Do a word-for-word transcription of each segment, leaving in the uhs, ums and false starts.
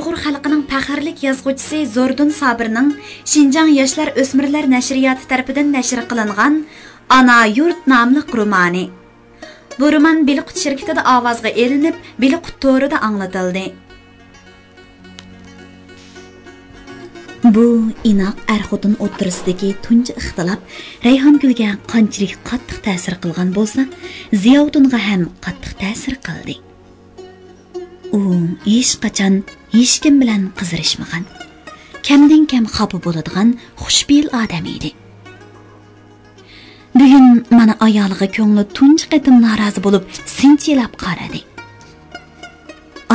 ئۇيغۇر خەلقىنىڭ پەخىرلىك يازغۇچىسى زوردۇن سابىرنىڭ شىنجاڭ ياشلار ئۆسمۈرلەر نەشرىياتى تەرىپىدىن نەشر قىلىنغان ئانا يۇرت ناملىق رومانى. بۇ رومان بېلىققۇت شىركىتىدە ئاۋازغا ئېلىنىپ، بېلىققۇت تورىدا ئاڭلىتىلدى. بۇ ئىناق ئەر-خوتۇن ئوتتۇرىسىدىكى تۇنجى ئىختىلاپ رەيھانگۈلگە قانچىلىك قاتتىق تەسىر قىلغان بولسا، زىياۋۇدۇنغا ھەم قاتتىق تەسىر قىلدى. ئۇ ھېچقاچان ھېچكىم بىلەن قىزىرىشمىغان، كەمدىن كەم خاپا بولىدىغان خۇشپېئىل ئادەم ئىدى. بۈگۈن مانا ئايالىغا كۆڭلى تۇنجى قېتىم نارازى بولۇپ سىنچىلاپ قارىدى.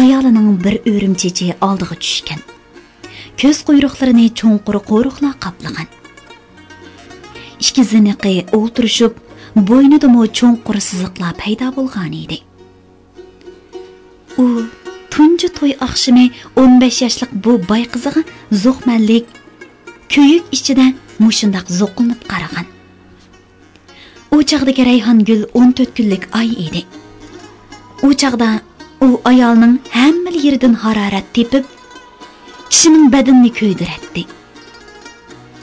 ئايالىنىڭ بىر ئۆرۈم چېچى ئالدىغا چۈشكەن. كۆز قۇيرۇقلىرىنى چوڭقۇر قورۇقلار قاپلىغان. ئىككى زىنىقى ئولتۇرۇشۇپ، بوينىدىمۇ چوڭقۇر سىزىقلار پەيدا بولغانىدى. ئۇ تۇنجى توي ئاخشىمى ئون بەش ياشلىق بۇ باي قىزىغا زوقمەنلىك، كۆيۈك ئىچىدە مۇشۇنداق زوقلىنىپ قارىغان. ئۇ چاغدىكى رەيھانگۈل ئون تۆت كۈنلۈك ئاي ئىدى. ئۇ چاغدا ئۇ ئايالنىڭ ھەممىلا يېرىدىن ھارارەت تېپىپ، كىشىنىڭ بەدىنىنى كۆيدۈرەتتى.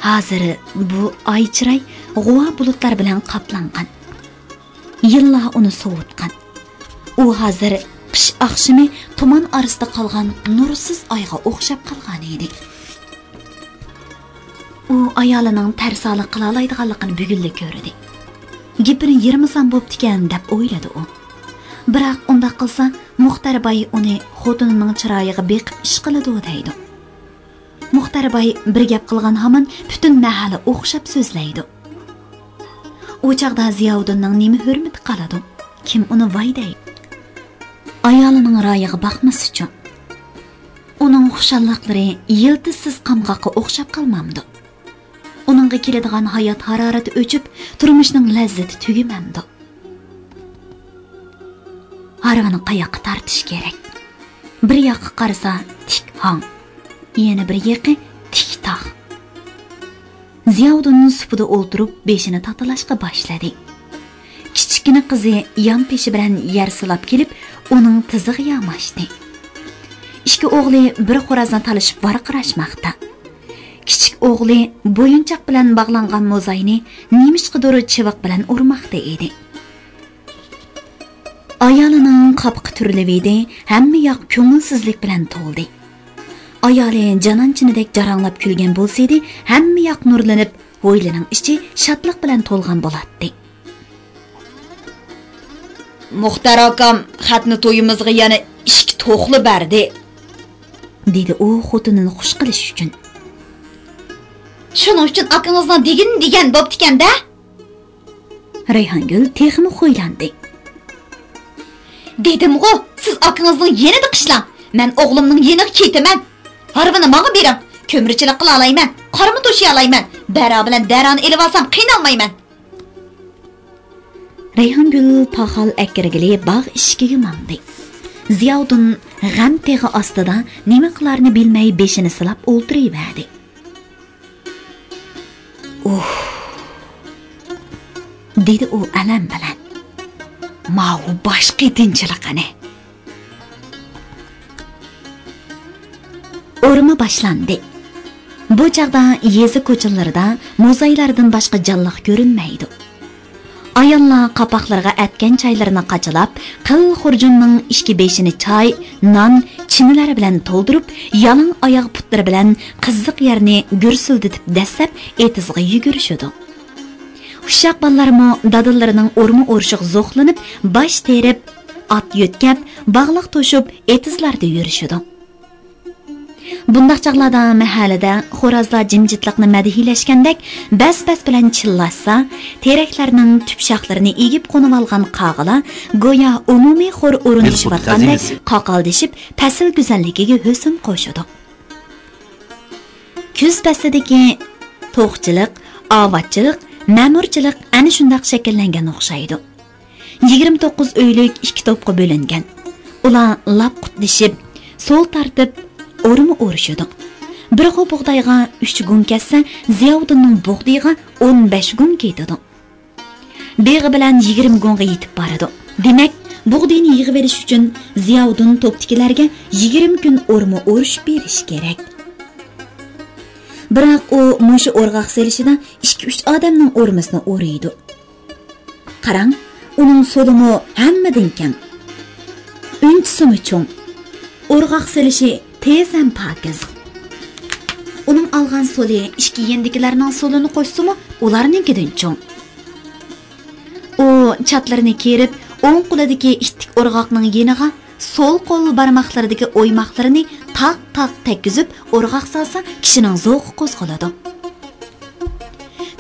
ھازىر بۇ ئاي چىراي غۇۋا بۇلۇتلار بىلەن قاپلانغان. يىللار ئۇنى سوۋۇتقان. ئۇ ھازىر قىش ئاخشىمى تۇمان ئارىسىدا قالغان نۇرسىز ئايغا ئوخشاپ قالغانىدى. ئۇ ئايالىنىڭ تەرسالىق قىلالايدىغانلىقىنى بۈگۈنلا كۆردى. گېپىنى يىرمىسام بوپتىكەن، دەپ ئويلىدى ئۇ. بىراق ئۇنداق قىلسا، مۇختەر باي ئۇنى خوتۇنىنىڭ چىرايىغا بېقىپ ئىش قىلىدۇ دەيدۇ. مۇختەر باي بىر گەپ قىلغان ھامان پۈتۈن مەھەللە ئوخشاپ سۆزلەيدۇ. ئۇ چاغدا زىياۋۇدۇننىڭ نېمە ھۆرمىتى قالىدۇ؟ كىم ئۇنى ۋاي دەيدۇ؟ ئايالىنىڭ رايىغا باقمىسىچۇ؟ ئۇنىڭ خۇشاللىقلىرى يىلتىزسىز قامغاققا ئوخشاپ قالمامدۇ؟ ئۇنىڭغا كېلىدىغان ھايات ھارارىتى ئۆچۈپ، تۇرمۇشنىڭ لەززىتى تۈگىمەمدۇ؟ ھارۋىنى قاياققا تارتىش كېرەك؟ بىر ياققا قارىسا تىك ھاڭ، يەنە بىر يېقى تىك تاغ. زىياۋۇدۇن سۇپىدا ئولتۇرۇپ بېشىنى تاتىلاشقا باشلىدى. كىچىككىنە قىزى يان پېشى بىلەن يەر سىلاپ كېلىپ، ئۇنىڭ تىزىغا ياماشتى. ئىككى ئوغلى بىر خورازنى تالىشىپ ۋارقىراشماقتا. كىچىك ئوغلى بويۇنچاق بىلەن باغلانغان موزاينى نېمىشقىدۇر چىۋىق بىلەن ئۇرماقتا ئىدى. ئايالىنىڭ قاپىقى تۈرۈلۈۋىدى، ھەممە ياق كۆڭۈلسىزلىك بىلەن تولدى. ئايالى جانانچىنىدەك جاراڭلاپ كۈلگەن بولسىدى، ھەممە ياق نۇرلىنىپ، ھويلىنىڭ ئىچى شادلىق بىلەن تولغان بولاتتى. مۇختەر ئاكام خەتنە تويىمىزغا يەنە ئىككى توخلا بەردى، دېدى ئۇ خوتۇنىنى خۇش قىلىش ئۈچۈن. شۇنىڭ ئۈچۈن ئاكىڭىزنىڭ دېگىنى دېگەن بوپتىكەن-دە. رەيھانگۈل تېخىمۇ خۇيلاندى. دېدىمغۇ، سىز ئاكىڭىزنىڭ يېنىدا قىشلاڭ. مەن ئوغلۇمنىڭ يېنىغا كېتىمەن. ھارۋىنى ماڭا بېرىڭ. كۆمۈرچىلىك قىلالايمەن، قارمۇ توشۇيالايمەن. بەرا بىلەن دەرانى ئېلىۋالسام قىينالمايمەن. رەيھانگۈل پاخال ئەكىرگىلى باغ ئىشىكىگە ماڭدى. زىياۋۇدۇن غەم تېغى ئاستىدا نېمە قىلارنى بىلمەي بېشىنى سىلاپ ئولتۇرۇۋەردى. ئۇھ، دېدى ئۇ ئەلەم بىلەن. ماۋۇ باش قېتىنچىلىقىنى. ئورما باشلاندى. بۇ چاغدا يېزا كوچىلىرىدا موزايلاردىن باشقا جانلىق كۆرۈنمەيدۇ. ئاياللار قاپاقلىرىغا ئەتكەن چايلىرىنى قاچىلاپ، قىل خۇرجۇننىڭ ئىككى بېشىنى چاي، نان، چىنىلەر بىلەن تولدۇرۇپ، يالاڭ ئاياغ پۇتلىرى بىلەن قىزىق يەرنى گۈرسۈلدىتىپ دەسسەپ، ئېتىزغا يۈگۈرۈشىدۇ. ئۇششاق بالىلارمۇ دادىلىرىنىڭ ئورما ئورۇشىغا زوقلىنىپ، باش تېرىپ، ئات يۆتكەپ، باغلاق توشۇپ، ئېتىزلاردا يۈرۈشىدۇ. بۇنداق چاغلاردا مەھەللىدە خورازلار جىمجىتلىقنى مەدھىيلەشكەندەك، بەس-بەس بىلەن چىللاشسا، تېرەكلەرنىڭ تۈپ شاخلىرىنى ئېگىپ قونۇۋالغان قاغىلار گويا ئومۇمىي خور ئورۇندىشىۋاتقاندەك قاقالدىشىپ، پەسىل گۈزەللىكىگە ھۆسن قوشىدۇ. كۈز پەسلىدىكى توخۇچىلىق، ئاۋاتچىلىق، مەمۇرچىلىق ئەنە شۇنداق شەكىللەنگەن ئوخشايدۇ. يىگىرمە توققۇز ئۆيلۈك ئىككى توپقا بۆلۈنگەن. ئۇلار لاپ قۇتلىشىپ، سول تارتىپ، ئورما ئورۇشىدۇ. بىر خو بۇغدايغا ئۈچ گۇڭ كەتسە، زىياۋۇدۇننىڭ بۇغدىيىغا ئون بەش گۇڭ كېتىدۇ. بېغى بىلەن يىگىرمە گۇڭغا يېتىپ بارىدۇ. دېمەك، بۇغدىنى يىغىۋېلىش ئۈچۈن زىياۋۇدۇن توپتىكىلەرگە يىگىرمە كۈن ئورما ئورۇش بېرىشى كېرەك. بىراق ئۇ مۇشۇ ئورغاق سېلىشىدا ئىككى-ئۈچ ئادەمنىڭ ئورمىسىنى ئورىيدۇ. قاراڭ، ئۇنىڭ سولىمۇ ھەممىدىن كەڭ. ئۈنچىسىمۇ چوڭ. ئورغاق سېلىشى تېز ھەم پاكىز. ئۇنىڭ ئالغان سولى ئىككى يېنىدىكىلەرنىڭ سولىنى قوشسىمۇ، ئۇلارنىڭكىدىن چوڭ. ئۇ چاتلىرىنى كىيىپ، ئوڭ قولىدىكى ئىتتىك ئورغاقنىڭ يېنىغا سول قول بارماقلىرىدىكى ئويماقلىرىنى تاق-تاق تەگكۈزۈپ ئورغاق سالسا، كىشىنىڭ زوقى قوزغىلىدۇ.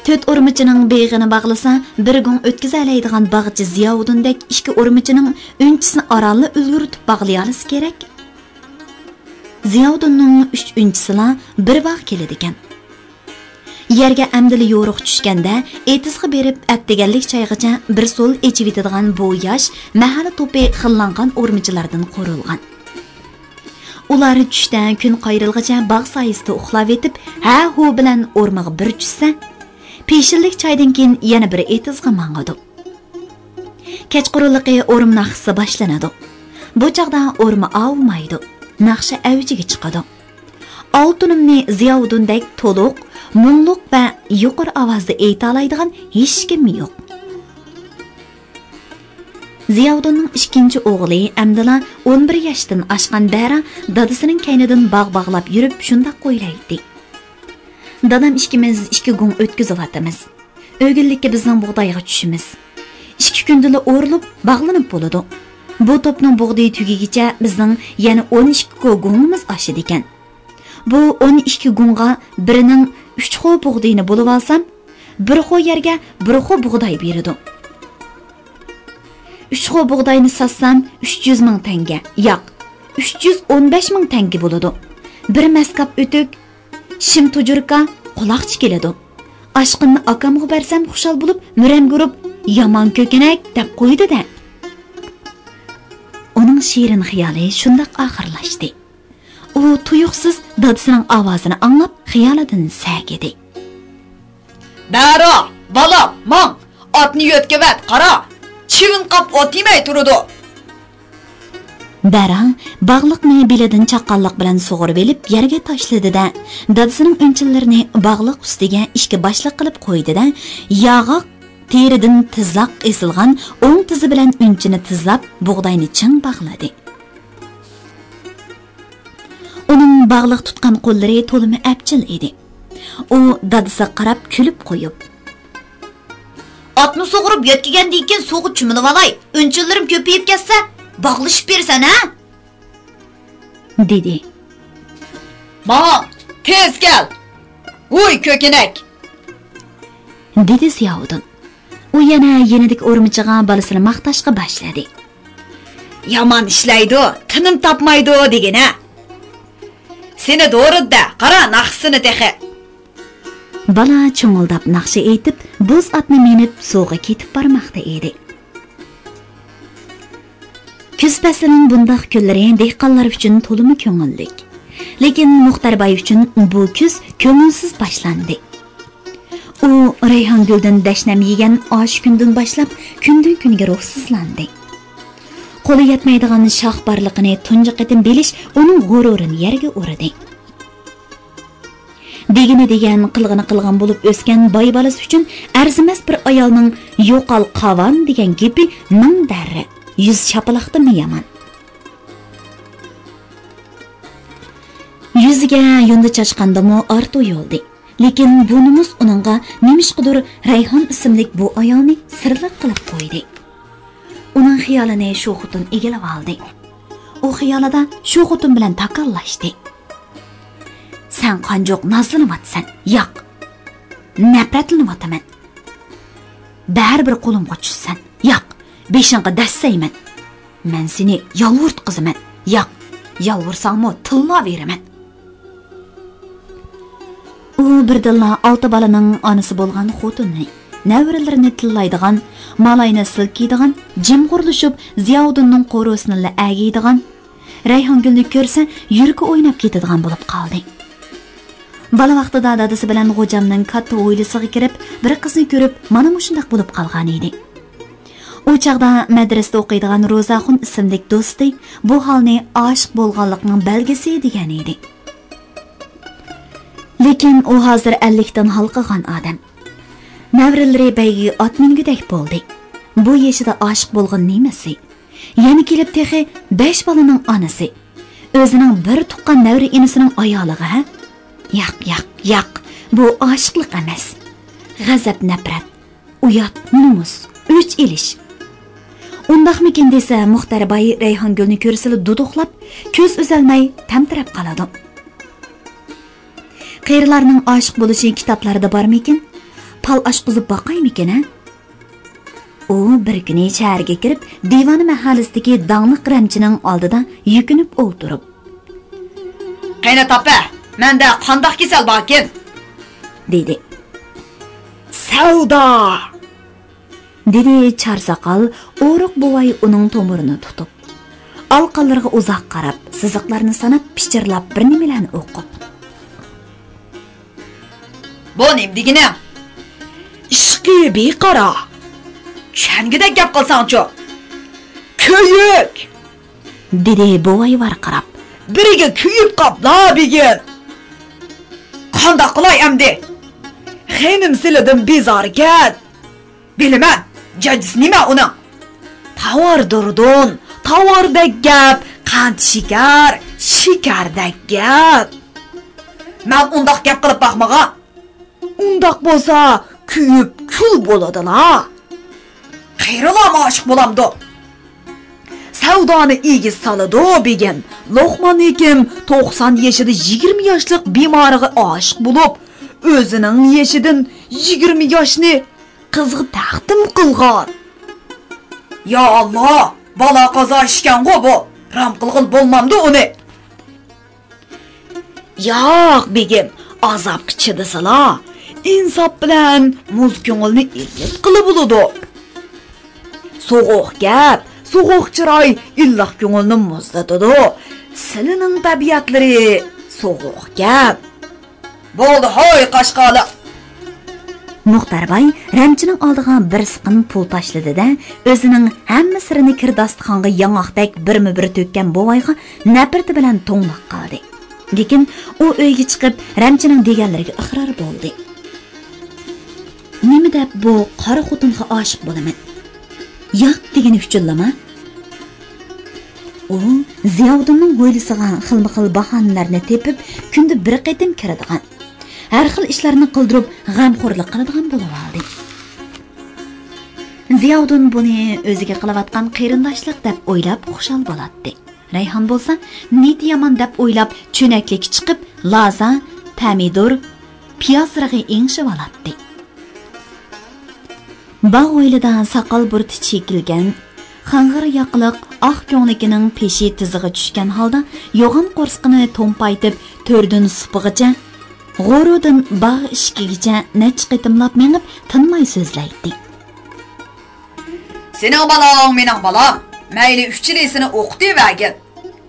تۆت ئورمىچىنىڭ بېغىنى باغلىسا، بىر گۇڭ ئۆتكۈزەلەيدىغان باغچى زىياۋۇدۇندەك ئىككى ئورمىچىنىڭ ئۈنچىسىنى ئارانلا ئۈلگۈرتۈپ باغلىيالىسا كېرەك. زىياۋۇدۇننىڭ ئۈچ ئۈنچىسىلا بىر باغ كېلىدىكەن. يەرگە ئەمدىلا يورۇق چۈشكەندە، ئېتىزغا بېرىپ ئەتىگەنلىك چايغىچە بىر سول ئېچىۋېتىدىغان بۇ ياش مەھەللە توپى خىللانغان ئورمىچىلاردىن قۇرۇلغان. ئۇلار چۈشتە كۈن قايرىلغىچە باغ سايىسىدا ئۇخلاۋېتىپ، ھە-ھۇ بىلەن ئورمىغا بىر چۈشسە، پېشىنلىك چايدىن كېيىن يەنە بىر ئېتىزغا ماڭىدۇ. كەچقۇرۇنلۇقى ئورما ناخشىسى باشلىنىدۇ. بۇ چاغدا ئورما ئاۋۇمايدۇ، ناخشا ئەۋجىگە چىقىدۇ. ئالتۇنۇمنى زىياۋۇدۇندەك تولۇق، مۇڭلۇق ۋە يۇقىرى ئاۋازدا ئېيتالايدىغان ھېچكىم يوق. زىياۋۇدۇننىڭ ئىككىنچى ئوغلى ئەمدىلا ئون بىر ياشتىن ئاشقان بەرا دادىسىنىڭ كەينىدىن باغ باغلاپ يۈرۈپ شۇنداق ئويلايتتى. دادام ئىككىمىز ئىككى گۇڭ ئۆتكۈزۈۋاتىمىز. ئۆگۈنلۈككە بىزنىڭ بۇغدايغا چۈشىمىز. ئىككى كۈندىلا ئورۇلۇپ، باغلىنىپ بولىدۇ. بۇ توپنىڭ بۇغدىيى تۈگىگىچە بىزنىڭ يەنە ئون ئىككى كو گۇڭىمىز ئاشىدىكەن. بۇ ئون ئىككى گۇڭغا بىرىنىڭ ئۈچ خو بۇغدىيىنى بولۇۋالسام، بىر خو يەرگە بىر خو بۇغداي بېرىدۇ. ئۈچ خو بۇغداينى ساتسام، ئۈچ يۈز مىڭ تەڭگە، ياق، ئۈچ يۈز ئون بەش مىڭ تەڭگە بولىدۇ. بىر مەسكاپ ئۆتۈك، شىم تۇجۇركا، قۇلاقچا كېلىدۇ. ئاشقىنىنى ئاكامغا بەرسەم خۇشال بولۇپ، مۈرەمگە ئۇرۇپ، «يامان كۆكىنەك» دەپ قويىدۇ-دە. ئۇنىڭ شېرىن خىيالى شۇنداق ئاخىرلاشتى. ئۇ تۇيۇقسىز دادىسىنىڭ ئاۋازىنى ئاڭلاپ، خىيالىدىن سەگىدى. «بەرا، بالام، ماڭ! ئاتنى يۆتكىۋەت، قارا! چىۋىن قاپ ئوت يېمەي تۇرىدۇ.» بەرا باغلىقنى بېلىدىن چاققانلىق بىلەن سۇغۇرۇۋېلىپ يەرگە تاشلىدى-دە، دادىسىنىڭ ئۈنچىلىرىنى باغلىق ئۈستىگە ئىككى باشلىق قىلىپ قويدى-دە، ياغاق تېرىدىن تىزلاق ئېسىلغان ئوڭ تىزى بىلەن ئۈنچىنى تىزلاپ، بۇغداينى چىڭ باغلىدى. ئۇنىڭ باغلىق تۇتقان قوللىرى تولىمۇ ئەپچىل ئىدى. ئۇ دادىسىغا قاراپ كۈلۈپ قويۇپ، «ئاتنى سۇغۇرۇپ يۆتكىگەندىن كېيىن سۇغا چۆمۈلۈۋالاي، ئۈنچىلىرىم كۆپىيىپ كەتسە، باغلىشىپ بېرىسەن ھە؟» دېدى. «ماڭ، تېز كەل! ھۇي، كۆكىنەك!» دېدى زىياۋۇدۇن. ئۇ يەنە يېنىدىكى ئورمىچىغا بالىسىنى ماختاشقا باشلىدى. «يامان ئىشلەيدۇ، تىنىم تاپمايدۇ دېگىنە! سېنى دورىدى-دە، قارا، ناخشىسىنى تېخى!» بالا چۇڭۇلداپ ناخشا ئېيتىپ، بوز ئاتنى مىنىپ سۇغا كېتىپ بارماقتا ئىدى. كۈز پەسلىنىڭ بۇنداق كۈنلىرى دېھقانلار ئۈچۈن تولىمۇ كۆڭۈللۈك. لېكىن مۇختەر باي ئۈچۈن بۇ كۈز كۆڭۈلسىز باشلاندى. ئۇ رەيھانگۈلدىن دەشنەم يېگەن ئاشۇ كۈندىن باشلاپ كۈندىن-كۈنگە روھسىزلاندى. قولى يەتمەيدىغان شاخ بارلىقىنى تۇنجى قېتىم بىلىش ئۇنىڭ غۇرۇرىنى يەرگە ئۇردى. دېگىنى دېگەن، قىلغىنى قىلغان بولۇپ ئۆسكەن باي بالىسى ئۈچۈن ئەرزىمەس بىر ئايالنىڭ «يوقال، قاۋان» دېگەن گېپى مىڭ دەررە، يۈز شاپىلاقتىنمۇ يامان. يۈزىگە يۇندى چاچقاندىمۇ ئارتۇق يولدى. لېكىن بۇ نومۇس ئۇنىڭغا نېمىشقىدۇر رەيھان ئىسىملىك بۇ ئايالنى سىرلىق قىلىپ قويدى. ئۇنىڭ خىيالىنى شۇ خوتۇن ئىگىلىۋالدى. ئۇ خىيالىدا شۇ خوتۇن بىلەن تاكاللاشتى. «سەن قانچۇق نازلىنىۋاتىسەن؟ ياق، نەپرەتلىنىۋاتىمەن. بەرىبىر قولۇمغا چۈشسەن، ياق، بېشىڭغا دەسسەيمەن. مەن سېنى يالۋۇرتقۇزىمەن، ياق، يالۋۇرساڭمۇ تىللاۋېرىمەن.» ئۇ بىردىنلا ئالتە بالىنىڭ ئانىسى بولغان خوتۇننى، نەۋرىلىرىنى تىللايدىغان، مالاينى سىلكىيدىغان، جىمغۇرلىشىپ زىياۋۇدۇننىڭ قورۇسىنىلا ئەگىيدىغان، رەيھانگۈلنى كۆرسە يۈرىكى ئويناپ كېتىدىغان بولۇپ قالدى. بالا ۋاقتىدا دادىسى بىلەن غوجامنىڭ كاتتا ھويلىسىغا كىرىپ، بىر قىزنى كۆرۈپ، مانا مۇشۇنداق بولۇپ قالغان ئىدى. ئۇ چاغدا مەدرىسىدە ئوقۇيدىغان روزاخۇن ئىسىملىك دوستى بۇ ھالنى ئاشىق بولغانلىقنىڭ بەلگىسى دېگەن ئىدى. لېكىن ئۇ ھازىر ئەللىكتىن ھالقىغان ئادەم. نەۋرىلىرى بەيگىگە ئات مىنگۈدەك بولدى. بۇ يېشىدا ئاشىق بولغىنى نېمىسى؟ يەنە كېلىپ تېخى بەش بالىنىڭ ئانىسى. ئۆزىنىڭ بىر تۇغقان نەۋرە ئىنىسىنىڭ ئايالىغا، ھە؟ ياق، ياق، ياق، بۇ ئاشىقلىق ئەمەس. غەزەپ، نەپرەت، ئۇيات، نومۇس، ئۆچ ئېلىش. ئۇنداقمىكىن دېسە، مۇختەر باي رەيھانگۈلنى كۆرسىلا دۇدۇقلاپ، كۆز ئۈزەلمەي تەمتىرەپ قالىدۇ. قېرىلارنىڭ ئاشىق بولۇشى كىتابلاردا بارمىكىن؟ پال ئاچقۇزۇپ باقايمىكىن، ھە؟ ئۇ بىر كۈنى شەھەرگە كىرىپ، دىۋانە مەھەللىسىدىكى داڭلىق رەمچىنىڭ ئالدىدا يۈكۈنۈپ ئولتۇرۇپ، «قېنى تاپە، مەندە قانداق كېسەل باركىن؟» دېدى. «سەۋدا!» دېدى چارساقال ئورۇق بوۋاي ئۇنىڭ تومۇرىنى تۇتۇپ. ئالىقانلىرىغا ئۇزاق قاراپ، سىزىقلارنى ساناپ، پىچىرلاپ بىر نېمىلەرنى ئوقۇپ. «بۇ نېمە دېگىنىڭ؟ ئىشقى بىقارا. چۈشەنگۈدەك گەپ قىلساڭچۇ؟ كۆيۈك!» دېدى بوۋاي ۋارقىراپ. «بىرىگە كۆيۈپ قاپلا بۈگۈن. قانداق قىلاي ئەمدى؟ خېنىم سىلىدىن بىزاركەن. بىلىمەن، جاجىسى نېمە ئۇنىڭ؟ تاۋار دۇردۇن، تاۋاردەك گەپ، قەنت شېكەر، شېكەردەك گەپ. مەن ئۇنداق گەپ قىلىپ باقمىغان. ئۇنداق بولسا، كۆيۈپ كۈل بولىدىلا. قېرىلارمۇ ئاشىق بولامدۇ؟ سەۋدانى ئېگىز سالىدۇ بېگىم. لوقمان ھېكىم توقسان يېشىدا يىگىرمە ياشلىق بىمارىغا ئاشىق بولۇپ، ئۆزىنىڭ يېشىدىن يىگىرمە ياشنى قىزغا تەقدىم قىلغان. يا ئاللا، بالا قازا ئىشكەنغۇ بۇ. رام قىلغىلى بولمامدۇ ئۇنى؟» «ياق، بېگىم، ئازابقا چىدىسىلا، ئىنساپ بىلەن مۇز كۆڭۈلنى ئىللىتقىلى بولىدۇ. سوغۇق گەپ، سوغۇق چىراي ئىللىق كۆڭۈلنى مۇزلىتىدۇ. سىلىنىڭ تەبىئەتلىرى سوغۇق گەپ.» «بولدى، ھوي، قاشقالىق!» مۇختەر باي رەمچىنىڭ ئالدىغا بىر سىقىم پۇل تاشلىدى-دە، ئۆزىنىڭ ھەممە سىرىنى كىر داستىخانغا ياڭاقتەك بىرمۇ بىر تۆككەن بوۋايغا نەپرىتى بىلەن توڭلاپ قالدى. لېكىن ئۇ ئۆيگە چىقىپ، رەمچىنىڭ دېگەنلىرىگە ئىقرار بولدى. نېمە دەپ بۇ قارا خوتۇنغا ئاشىق بولىمەن؟ ياق دېگىنى ئۈچۈنلىما؟ ئۇ زىياۋۇدۇننىڭ ھويلىسىغا خىلمۇ خىل باھانىلەرنى تېپىپ، كۈندە بىر قېتىم كىرىدىغان، ھەر خىل ئىشلارنى قىلدۇرۇپ، غەمخورلۇق قىلىدىغان بولۇۋالدى. زىياۋۇدۇن بۇنى ئۆزىگە قىلىۋاتقان قېرىنداشلىق دەپ ئويلاپ خۇشال بولاتتى. رەيھان بولسا نىيىتى يامان دەپ ئويلاپ، چۆنەكلىككە چىقىپ، لازا، پەمىدۇر، پىياز رېغى ئېڭىشىۋالاتتى. باغ ھويلىدا ساقال بۇرۇتى چېكىلگەن، خاڭغىر ياقىلىق ئاق كۆڭلىكىنىڭ پېشى تىزىغا چۈشكەن ھالدا يوغان قورسىقىنى تومپايتىپ، تۆردىن سۇپىغىچە، غورىدىن باغ ئىشىكىگىچە نەچچە قېتىملاپ مېڭىپ، تىنماي سۆزلەيتتى. سېنىڭ بالاڭ مېنىڭ بالام، مەيلى ئۈچىلىسىنى ئوقۇتۇۋەرگىن.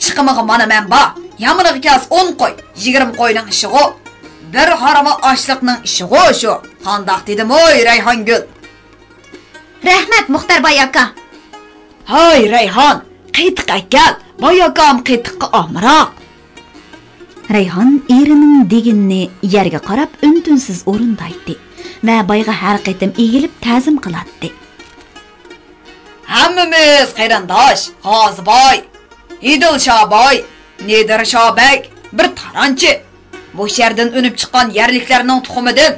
چىقىمىغا مانا مەن بار، يامىنىغا كەلسە ئون قوي، يىگىرمە قوينىڭ ئىشىغۇ، بىر ھارۋا ئاشلىقنىڭ ئىشىغۇ شۇ. قانداق دېدىم ھوي، رەيھانگۈل؟ رەھمەت، مۇختەر باي ئاكا. ھاي، رەيھان، قېتىق ئەكەل، باي ئاكام قېتىققا ئامراق. رەيھان ئېرىنىڭ دېگىنىنى يەرگە قاراپ ئۈن-تىنسىز ئورۇندايتتى ۋە بايغا ھەر قېتىم ئېگىلىپ تەزىم قىلاتتى. ھەممىمىز قېرىنداش، غازى باي، ئىدىل شاباي، نېدىر شابەگ، بىر تارانچى. مۇشۇ يەردىن ئۈنۈپ چىققان يەرلىكلەرنىڭ تۇخۇمىدىن.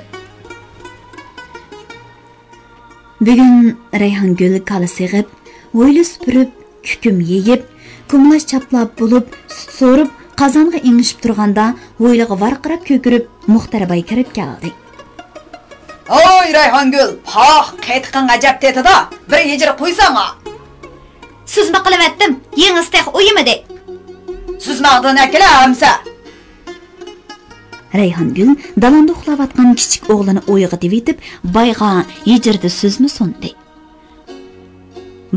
بۈگۈن رەيھانگۈل كالا سېغىپ، ھويلا سۈپۈرۈپ، كۈكۈم يېيىپ، كۇمىلاچ چاپلاپ بولۇپ، سۈت سورۇپ، قازانغا ئېڭىشىپ تۇرغاندا، ھويلىغا ۋارقىراپ كۆكىرىپ، مۇختەر باي كىرىپ كەلدى. ھوي، رەيھانگۈل، پاھ، قېتىقىڭ ئەجەب تېتىدا، بىر ھىجىر قۇيساڭا. سۈزمە قىلىۋەتتىم، يېڭىسى تېخى ئۇيۇمىدى. سۈزمەڭدىن ئەكېلە ئەمسە. رەيھانگۈل دالاندا ئۇخلاۋاتقان كىچىك ئوغلىنى ئويغىتىۋېتىپ، بايغا ھىجىردە سۈزمە سۇندى.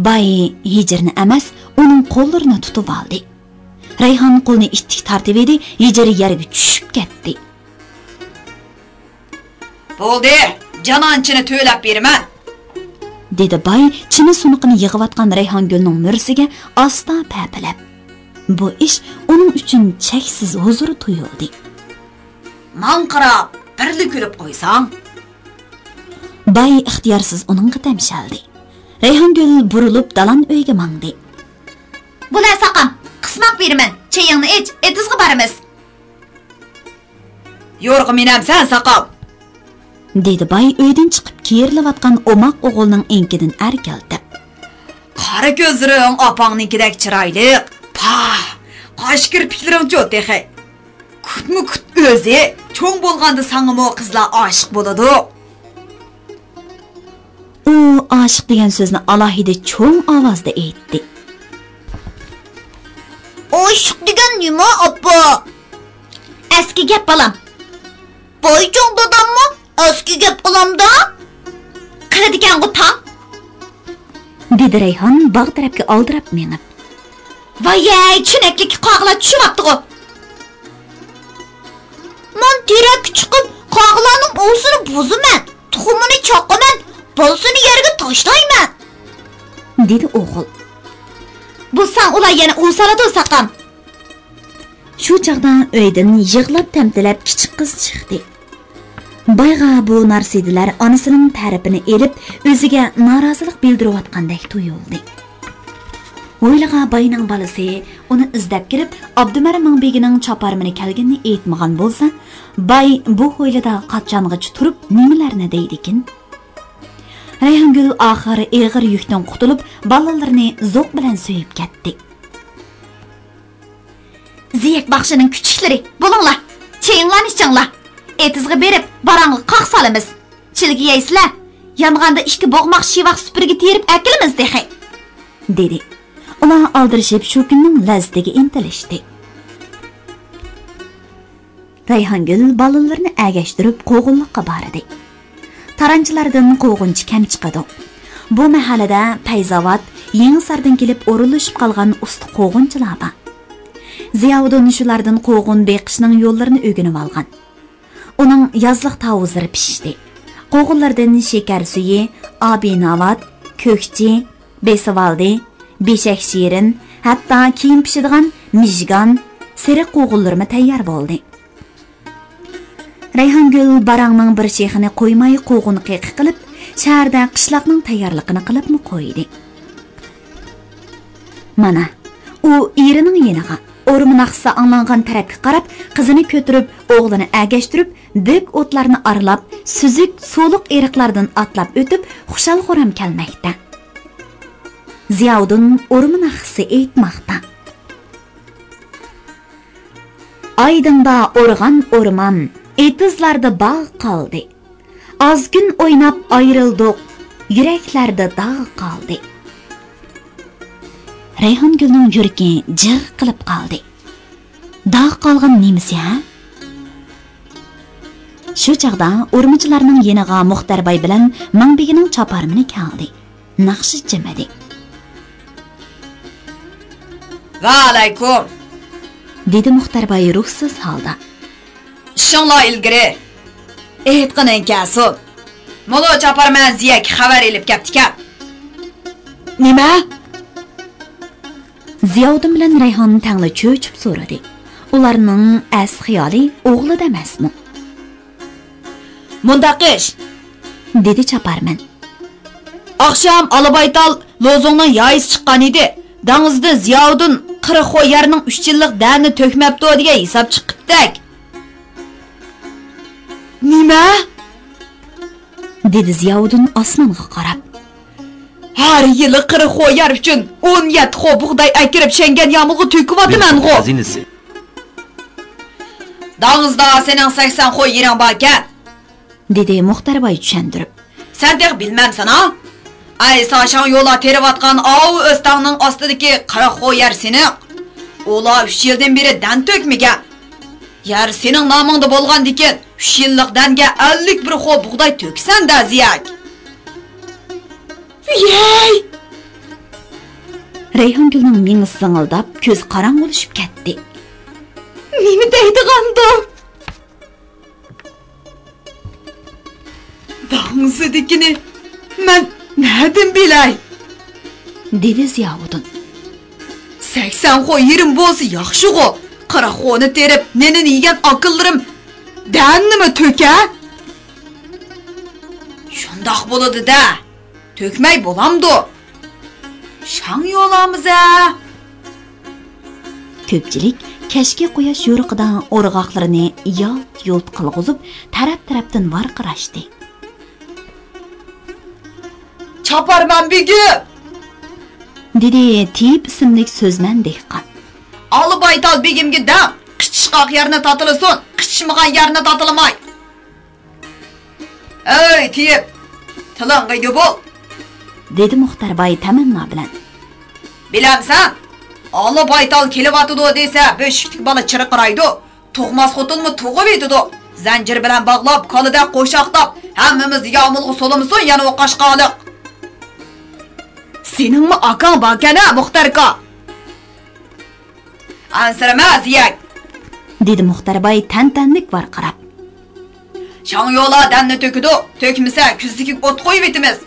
باي ھىجىرنى ئەمەس، ئۇنىڭ قوللىرىنى تۇتۇۋالدى. رەيھان قولىنى ئىتتىك تارتىۋىدى، ھىجىر يەرگە چۈشۈپ كەتتى. بولدى، جانانچىنى تۆلەپ بېرىمەن. دېدى باي چىنە سۇنۇقىنى يىغىۋاتقان رەيھانگۈلنىڭ مۈرىسىگە ئاستا پەپىلەپ. بۇ ئىش ئۇنىڭ ئۈچۈن چەكسىز ھۇزۇر تۇيۇلدى. ماڭقىراپ، بىرلا كۈلۈپ قويساڭ. باي ئىختىيارسىز ئۇنىڭغا تەمشەلدى. رەيھانگۈل بۇرۇلۇپ دالان ئۆيگە ماڭدى. بولە ساقام، قىسماق بېرىمەن، چېيىڭنى ئىچ، ئېتىزغا بارىمىز. يورغا مىنەمسەن ساقام؟ دېدى باي ئۆيدىن چىقىپ كېرىلىۋاتقان ئوماق ئوغۇلنىڭ ئېڭىكىدىن ئەركىلىتىپ. قارا كۆزلىرىڭ ئاپاڭنىڭكىدەك چىرايلىق. پاھ، قاش كىرپىكلىرىڭچۇ تېخى. كۇتمۇ كۇت ئۆزى، چوڭ بولغاندا ساڭىمۇ قىزلار ئاشىق بولىدۇ. ئۇ ئاشىق دېگەن سۆزنى ئالاھىدە چوڭ ئاۋازدا ئېيتتى. ئاشىق دېگەن نېمە، ئاپا؟ ئەسكى گەپ، بالام. بايچوڭ داداممۇ ئەسكى گەپ قىلامدا؟ قىلىدىكەنغۇ تاڭ. دېدى رەيھان باغ تەرەپكە ئالدىراپ مېڭىپ. ۋايەي، چۈنەكلىككە قاغىلار چۈشۈۋاپتىغۇ. مەن تېرەككە چىقىپ، قاغىلارنىڭ ئۇۋىسىنى بۇزىمەن، تۇخۇمىنى چاقىمەن، بالىسىنى يەرگە تاشلايمەن. دېدى ئوغۇل. بۇزساڭ ئۇلار يەنە ئۇۋا سالىدۇ ساقام. شۇ چاغدا ئۆيدىن يىغلاپ تەمتىلەپ كىچىك قىز چىقتى. بايغا بۇ نارسىدىلەر ئانىسىنىڭ تەرىپىنى ئېلىپ، ئۆزىگە نارازىلىق بىلدۈرۈۋاتقاندەك تۇيۇلدى. ھويلىغا باينىڭ بالىسى ئۇنى ئىزدەپ كىرىپ، ئابدۇمەر مىڭبېگىنىڭ چاپارمىنى كەلگىنىنى ئېيتمىغان بولسا، باي بۇ ھويلىدا قاچانغىچە تۇرۇپ نېمىلەرنى دەيدىكىن؟ رەيھانگۈل ئاخىر ئېغىر يۈكتىن قۇتۇلۇپ، بالىلىرىنى زوق بىلەن سۆيۈپ كەتتى. زىيەك باخشىنىڭ كۈچۈكلىرى، بولۇڭلار، چېيىڭلارنى ئىچىڭلار. ئېتىزغا بېرىپ، باراڭغا قاق سالىمىز. چىلگە يەيسىلەر، يانغاندا ئىككى بوغماق شىۋاق سۈپۈرگە تېرىپ ئەكېلىمىز تېخى. دېدى. ئۇلار ئالدىرىشىپ شۇ كۈننىڭ لەززىتىگە ئىنتىلىشتى. رەيھانگۈل بالىلىرىنى ئەگەشتۈرۈپ قوغۇنلۇققا باردى. تارانچىلاردىن قوغۇنچە كەم چىقىدۇ. بۇ مەھەللىدە پەيزاۋات، يېڭىساردىن كېلىپ ئورۇنلىشىپ قالغان ئۇستا قوغۇنچىلار بار. زىياۋۇدۇن شۇلاردىن قوغۇن بېقىشنىڭ يوللىرىنى ئۆگىنىۋالغان. ئۇنىڭ يازلىق تاۋۇزلىرى پىشتى. قوغۇنلىرىدىن شېكەر سۈيى، ئابىناۋات، كۆكچى، بېسىۋالدى، بېشەك شېرىن، ھەتتا كېيىن پىشىدىغان مىژگان، سېرىق قوغۇنلىرىمۇ تەييار بولدى. رەيھانگۈل باراڭنىڭ بىر شېخىنى قويماي قوغۇن قېقى قىلىپ، شەھەردە قىشلاقنىڭ تەييارلىقىنى قىلىپمۇ قويدى. مانا، ئۇ ئېرىنىڭ يېنىغا، ئورما ناخشىسى ئاڭلانغان تەرەپكە قاراپ، قىزىنى كۆتۈرۈپ، ئوغلىنى ئەگەشتۈرۈپ، دۆك ئوتلارنى ئارىلاپ، سۈزۈك، سۇلۇق ئېرىقلاردىن ئاتلاپ ئۆتۈپ، خۇشال-خۇرام كەلمەكتە. زىياۋۇدۇن ئورما ناخشىسى ئېيتماقتا. ئايدىڭدا ئورغان ئورمان، ئېتىزلاردا باغ قالدى. ئاز كۈن ئويناپ ئايرىلدۇق، يۈرەكلەردە داغ قالدى. رەيھانگۈلنىڭ يۈرىكى جىغ قىلىپ قالدى. داغ قالغان نېمىسى، ھە؟ شۇ چاغدا ئورمىچىلارنىڭ يېنىغا مۇختەر باي بىلەن مىڭبېگىنىڭ چاپارمىنى كەلدى. ناخشا جىمىدى. ۋەئەلەيكۇم، دېدى مۇختەر باي روھسىز ھالدا. ئىشىڭلار ئىلگىرى. ئېيتقىنىڭ كەلسۇن. مۇنۇ چاپارمەن زىيەككە خەۋەر ئېلىپ كەپتىكەن. نېمە؟ زىياۋۇدۇن بىلەن رەيھان تەڭلا چۆچۈپ سورىدى. ئۇلارنىڭ ئەس خىيالى ئوغلىدا ئەمەسمۇ؟ مۇنداق ئىش، دېدى چاپارمەن. ئاخشام ئالا بايتال لوزۇڭنىڭ يايىسى چىققان ئىدى. داڭزىدىن زىياۋۇدۇن قىرىق خو يەرنىڭ ئۈچ يىللىق دەنىنى تۆكمەپتۇ دېگەن ھېساب چىقىپتەك. نېمە؟ دېدى زىياۋۇدۇن ئاسمانغا قاراپ. ھەر يىلى قىرىق خو يەر ئۈچۈن ئون يەتتە خو بۇغداي ئەكىرىپ شەڭگەن يامۇلغا تۆكۈۋاتىمەنغۇ. خەزىنىسى. داڭزىدا سېنىڭ سەكسەن خو يېرىڭ باركەن. دېدى مۇختەر باي چۈشەندۈرۈپ. سەن تېخى بىلمەمسەن ھا؟ ئەي ساشاڭ يولا تېرىۋاتقان ئاۋۇ ئۆستەڭنىڭ ئاستىدىكى قىرىق خو يەر سېنىڭ. ئۇلار ئۈچ يىلدىن بېرى دەن تۆكمىگەن. يەر سېنىڭ نامىڭدا بولغاندىكىن، ئۈچ يىللىق دەنگە ئەللىك بىر خو بۇغداي تۆكىسەن-دە، زىيەك. ۋىيەي! رەيھانگۈلنىڭ مېڭىسى زىڭىلداپ، كۆزى قاراڭغۇلىشىپ كەتتى. نېمە دەيدىغاندۇ؟ داڭزىدىكىنى مەن نەدىن بىلەي؟ دېدى زىياۋۇدۇن. سەكسەن خو يېرىم بولسا ياخشىغۇ. قىرىق خونى تېرىپ، نېنىنى يېگەن ئاكىلىرىم دەننىمۇ تۆكە؟ شۇنداق بولىدۇ-دە. تۆكمەي بولامدۇ؟ شاڭيولامىزە. كۆپچىلىك كەچكى قۇياش يورۇقىدا ئورغاقلىرىنى يالت-يۇلت قىلغۇزۇپ، تەرەپ-تەرەپتىن ۋارقىراشتى. چاپارمەن بېگىم! دېدى تېيىپ ئىسىملىك سۆزمەن دېھقان. ئالا بايتال بېگىمگە دەڭ، قىچىشقاق يەرنى تاتىلىسۇن، قىچىشمىغان يەرنى تاتىلىماي. ئەي تېيىپ، تىلىڭغا ئىگە بول! دېدى مۇختەر باي تەمەننا بىلەن. بىلەمسەن، ئالا بايتال كېلىۋاتىدۇ دېسە، بۆشۈكتىكى بالا چىرقىرايدۇ. تۇغماس خوتۇنمۇ تۇغۇۋېتىدۇ. زەنجىر بىلەن باغلاپ، كالىدەك قوشاقلاپ، ھەممىمىزنى يامۇلغا سولىمىسۇن يەنە ئۇ قاشقالىق. سېنىڭمۇ ئاكاڭ باركەن-ھە، مۇختەركا؟ ئەنسىرىمە، زىيەك! دېدى مۇختەر باي تەنتەنىلىك ۋارقىراپ. شاڭيولا دەننى تۆكىدۇ، تۆكمىسە كۈزدىكىگە ئوت قويۇۋېتىمىز.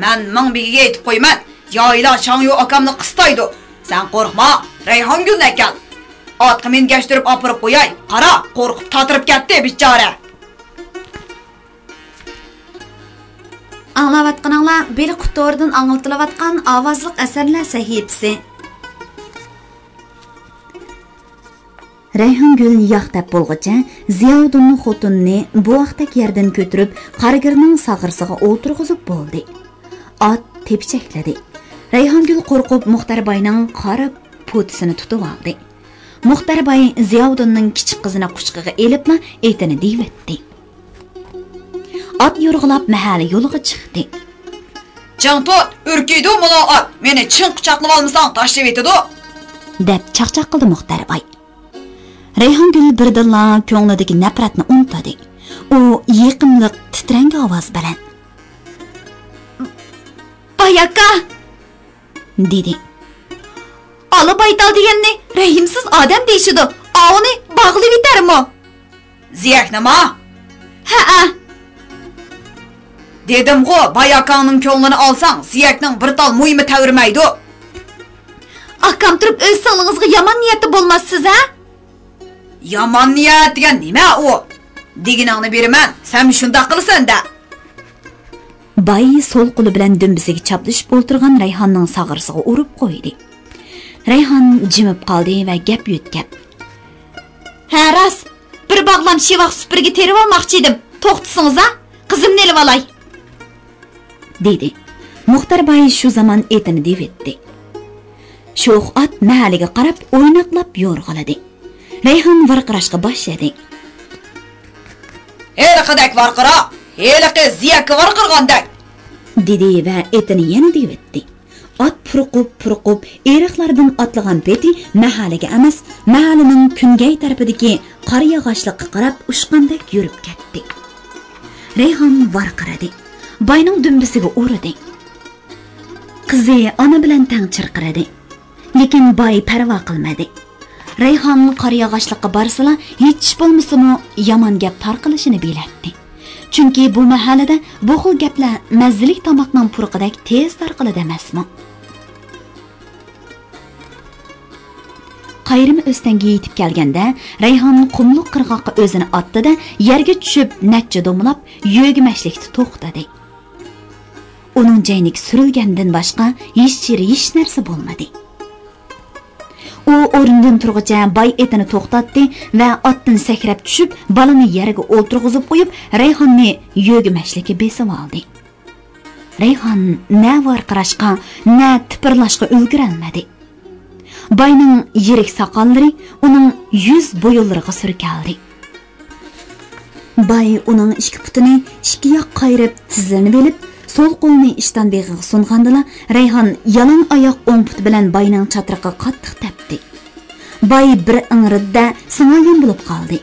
مەن مىڭ بېگىگە ئېيتىپ قويىمەن، يايلا شاڭيو ئاكامنى قىستايدۇ. سەن قورقما، رەيھانگۈلنى ئەكەل. ئاتقا مىنگەشتۈرۈپ ئاپىرىپ قوياي، قارا، قورقۇپ تاتىرىپ كەتتى بىچارە. ئاڭلاۋاتقىنىڭلار بىلقۇت تورىدىن ئاڭلىتىلىۋاتقان ئاۋازلىق ئەسەرلەر سەھىپىسى. رەيھانگۈل ياق دەپ بولغۇچە زىياۋۇدۇننىڭ خوتۇنىنى بوۋاقتەك يەردىن كۆتۈرۈپ، قارىگىرنىڭ ساغرىسىغا ئولتۇرغۇزۇپ بولدى. ئات تېپىچەكلىدى. رەيھانگۈل قورقۇپ مۇختەر باينىڭ قارا پوتىسىنى تۇتۇۋالدى. مۇختەر باي زىياۋۇدۇننىڭ كىچىك قىزىنى قۇچىقىغا ئېلىپلا ئېتىنى دېيىۋەتتى. ئات يورغىلاپ مەھەللە يولىغا چىقتى. چىڭ تۇت، ئۈركۈيدۇ مۇنۇ ئات، مېنى چىڭ قۇچاقلىۋالمىساڭ تاشلىۋېتىدۇ، دەپ چاقچاق قىلدى مۇختەر باي. رەيھانگۈل بىردىنلا كۆڭلىدىكى نەپرەتنى ئۇنتۇدى. ئۇ يېقىملىق تىترەڭگە ئاۋاز بىلەن، باي ئاكا! دېدى. ئالا بايتال دېگەننى رەھىمسىز ئادەم دېيىشىدۇ. ئاۋۇنى باغلىۋېتەرمۇ؟ زىيەكنىما؟ ھەئە. دېدىمغۇ، باي ئاكاڭنىڭ كۆڭلىنى ئالساڭ، زىيەكنىڭ بىر تال مويىمۇ تەۋرىمەيدۇ. ئاكام تۇرۇپ ئۆز سىڭلىڭىزغا يامان نىيەتتە بولماسسىز ھە؟ يامان نىيەت دېگەن نېمە ئۇ؟ دېگىنىڭنى بېرىمەن، سەن شۇنداق قىلىسەن-دە. باي سول قولى بىلەن دۈمبىسىگە چاپلىشىپ ئولتۇرغان رەيھاننىڭ ساغرىسىغا ئۇرۇپ قويدى. رەيھان جىمىپ قالدى ۋە گەپ يۆتكەپ، ھە، راست، بىر باغلام شىۋاق سۈپۈرگە تېرىۋالماقچى ئىدىم. توختىسىڭىزا، قىزىمنى ئېلىۋالاي، دېدى. مۇختەر باي شۇ زامان ئېتىنى دېۋىتتى. شوخ ئات مەھەللىگە قاراپ ئويناقلاپ يورغىلىدى. رەيھان ۋارقىراشقا باشلىدى. ھېلىقىدەك ۋارقىرا، ھېلىقى زىيەككە ۋارقىرىغاندەك، دېدى ۋە ئېتىنى يەنە دېۋىتتى. ئات پۇرقۇپ-پۇرقۇپ ئېرىقلاردىن ئاتلىغان پېتى مەھەللىگە ئەمەس، مەھەللىنىڭ كۈنگەي تەرىپىدىكى قارا ياغاچلىققا قاراپ ئۇچقاندەك يۈرۈپ كەتتى. رەيھان ۋارقىرىدى. باينىڭ دۈمبىسىگە ئۇردى. قىزى ئانا بىلەن تەڭ چىرقىرىدى. لېكىن باي پەرۋا قىلمىدى. رەيھان قارا ياغاچلىققا بارسىلا، ھېچ ئىش بولمىسىمۇ، يامان گەپ تارقىلىشىنى بىلەتتى. چۈنكى بۇ مەھەللىدە بۇ خىل گەپلەر مەززىلىك تاماقنىڭ پۇرىقىدەك تېز تارقىلىدۇ ئەمەسمۇ؟ قايرىم ئۆستەڭگە يېتىپ كەلگەندە، رەيھان قۇملۇق قىرغاققا ئۆزىنى ئاتتى-دە، يەرگە چۈشۈپ، نەچچە دومىلاپ، يۆگىمەچلىكتە توختىدى. ئۇنىڭ جەينىكى سۈرۈلگەندىن باشقا ھېچ يېرى، ھېچ نەرسە بولمىدى. ئۇ ئورنىدىن تۇرغۇچە باي ئېتىنى توختاتتى ۋە ئاتتىن سەكرەپ چۈشۈپ، بالىنى يەرگە ئولتۇرغۇزۇپ قويۇپ، رەيھاننى يۆگىمەچلىككە بېسىۋالدى. رەيھان نە ۋارقىراشقا، نە تىپىرلاشقا ئۈلگۈرەلمىدى. باينىڭ يىرىك ساقاللىرى ئۇنىڭ يۈز بويۇنلىرىغا سۈركەلدى. باي ئۇنىڭ ئىككى پۇتىنى ئىككى ياققا قايرىپ تىزلىنىۋېلىپ، سول قولىنى ئىشتان بېغىغا سۇنغاندىلا، رەيھان يالاڭ ئاياق ئوڭ پۇتى بىلەن باينىڭ چاترىقىغا قاتتىق تەپتى. باي بىر ئىڭرىدى-دە، سىڭايان بولۇپ قالدى.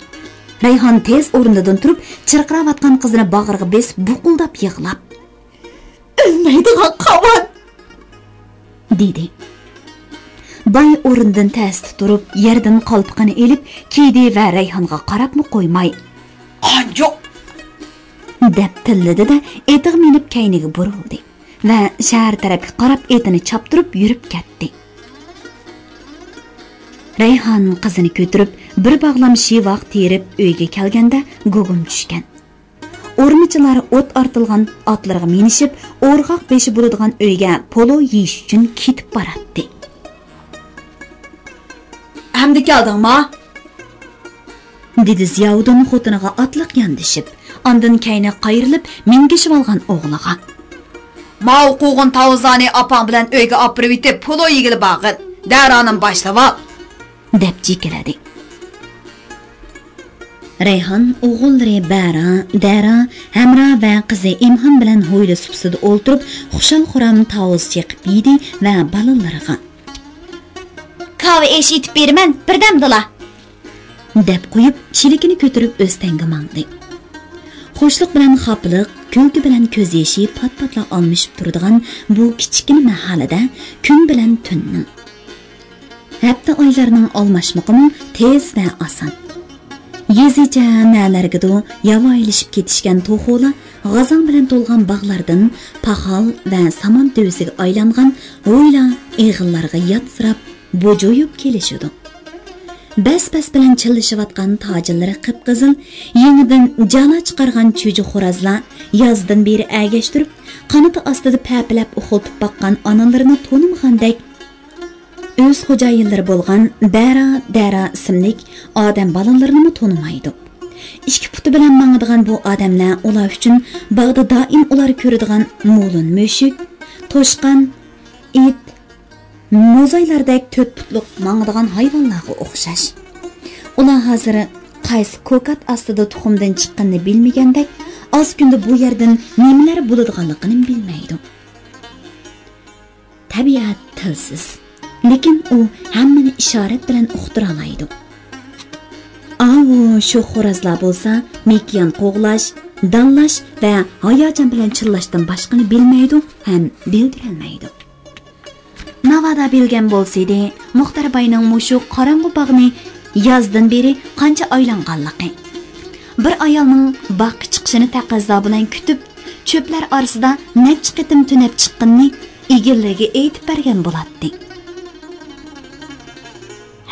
رەيھان تېز ئورنىدىن تۇرۇپ، چىرقىراۋاتقان قىزىنى باغرىغا بېسىپ، بۇقۇلداپ يىغلاپ، ئۆلمەيدىغان قاۋان! دېدى. باي ئورنىدىن تەستە تۇرۇپ، يەردىن قالپىقىنى ئېلىپ كىيدى ۋە رەيھانغا قاراپمۇ قويماي، قانجۇق! دەپ تىللىدى-دە، ئېتىغا مىنىپ كەينىگە بۇرۇلدى. ۋە شەھەر تەرەپكە قاراپ ئېتىنى چاپتۇرۇپ يۈرۈپ كەتتى. رەيھان قىزىنى كۆتۈرۈپ، بىر باغلام شىۋاق تېرىپ ئۆيگە كەلگەندە گۇگۇم چۈشكەن. ئورمىچىلار ئوت ئارتىلغان ئاتلىرىغا مىنىشىپ، ئورغاق بېشى بولىدىغان ئۆيگە پولۇ يېيىش ئۈچۈن كېتىپ باراتتى. ئەمدى كەلدىڭما؟ دېدى زىياۋۇدۇن خوتۇنىغا ئاتلىق ياندىشىپ، ئاندىن كەينىگە قايرىلىپ مىنگىشىۋالغان ئوغلىغا. ماۋۇ قوغۇن تاۋۇزلارنى ئاپاڭ بىلەن ئۆيگە ئاپىرىۋېتىپ، پولۇ يېگىلى بارغىن. دەرانىم باشلىۋال. دەپ جېكىلىدى. رەيھان ئوغۇللىرى بەرا، دەرا، ھەمرا ۋە قىزى ئىمھان بىلەن ھويلا سۇپىسىدا ئولتۇرۇپ، خۇشال-خۇرام تاۋۇز چېقىپ يېدى ۋە بالىلىرىغا، كاۋا ئېشى ئېتىپ بېرىمەن، بىردەمدىلا. دەپ قويۇپ، چېلىكىنى كۆتۈرۈپ ئۆستەڭگە ماڭدى. خۇشلۇق بىلەن خاپىلىق، كۈلكە بىلەن كۆز يېشى پات-پاتلا ئالمىشىپ تۇرىدىغان بۇ كىچىككىنە مەھەللىدە كۈن بىلەن تۈننىڭ، ھەپتە ئايلارنىڭ ئالماشمىقىمۇ تېز ۋە ئاسان. يېزىچە نەلەرگىدۇ ياۋايىلىشىپ كېتىشكەن توخۇلار، غازاڭ بىلەن تولغان باغلاردىن پاخال ۋە سامان تۆۋىسىگە ئايلانغان ھويلا، ئېغىللارغا ياتسىراپ، بوجۇيۇپ كېلىشىدۇ. بەس-بەس بىلەن چىللىشىۋاتقان تاجىلىرى قىپقىزىل، يېڭىدىن جالا چىقارغان چۈجە خورازلار يازدىن بېرى ئەگەشتۈرۈپ، قانىتى ئاستىدا پەپىلەپ ئۇخلىتىپ باققان ئانىلىرىنى تونۇمىغاندەك، ئۆز خوجايىنلىرى بولغان بەرا، دەرا ئىسىملىك ئادەم بالىلىرىنىمۇ تونۇمايدۇ. ئىككى پۇتى بىلەن ماڭىدىغان بۇ ئادەملەر ئۇلار ئۈچۈن باغدا دائىم ئۇلار كۆرىدىغان مۇلۇن مۈشۈك، توشقان، ئىت، موزايلاردەك تۆت پۇتلۇق ماڭىدىغان ھايۋانلارغا ئوخشاش. ئۇلار ھازىر قايسى كوكات ئاستىدا تۇخۇمدىن چىققىنىنى بىلمىگەندەك، ئاز كۈندە بۇ يەردىن نېمىلەر بولىدىغانلىقىنىمۇ بىلمەيدۇ. تەبىئەت تىلسىز، لېكىن ئۇ ھەممىنى ئىشارەت بىلەن ئۇقتۇرالايدۇ. ئاۋۇ شوخ خورازلار بولسا مېكىيان قوغلاش، دانلاش ۋە ھاياجان بىلەن چىللاشتىن باشقىنى بىلمەيدۇ ھەم بىلدۈرەلمەيدۇ. ناۋادا بىلگەن بولسىدى، مۇختەر باينىڭ مۇشۇ قاراڭغۇ باغنى يازدىن بېرى قانچە ئايلانغانلىقى، بىر ئايالنىڭ باغقا چىقىشىنى تەقەززا بىلەن كۈتۈپ، چۆپلەر ئارىسىدا نەچچە قېتىم تۈنەپ چىققىنىنى ئىگىلىرىگە ئېيتىپ بەرگەن بولاتتى.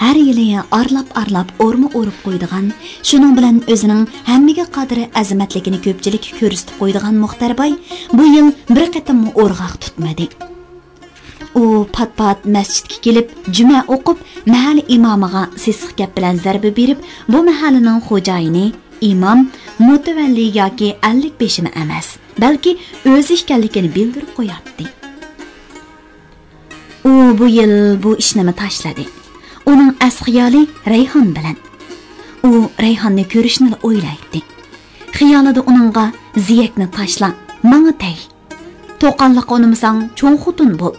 ھەر يىلى ئارىلاپ-ئارىلاپ ئورما ئورۇپ قويىدىغان، شۇنىڭ بىلەن ئۆزىنىڭ ھەممىگە قادىر ئەزىمەتلىكىنى كۆپچىلىككە كۆرسىتىپ قويىدىغان مۇختەر باي بۇ يىل بىر قېتىممۇ ئورغاق تۇتمىدى. ئۇ پات-پات مەسچىتكە كېلىپ، جۈمە ئوقۇپ، مەھەللە ئىمامىغا سېسىق گەپ بىلەن زەربە بېرىپ، بۇ مەھەللىنىڭ خوجايىنى، ئىمام، مۇتەۋەللى ياكى ئەللىك بېشىمۇ ئەمەس، بەلكى ئۆزى ئىكەنلىكىنى بىلدۈرۈپ قوياتتى. ئۇ بۇ يىل بۇ ئىشنىمۇ تاشلىدى. ئۇنىڭ ئەس خىيالى رەيھان بىلەن. ئۇ رەيھاننى كۆرۈشنىلا ئويلايتتى. خىيالىدا ئۇنىڭغا، زىيەكنى تاشلا، ماڭا تەگ. توقاللىققا ئۇنىمىساڭ، چوڭ خوتۇن بول.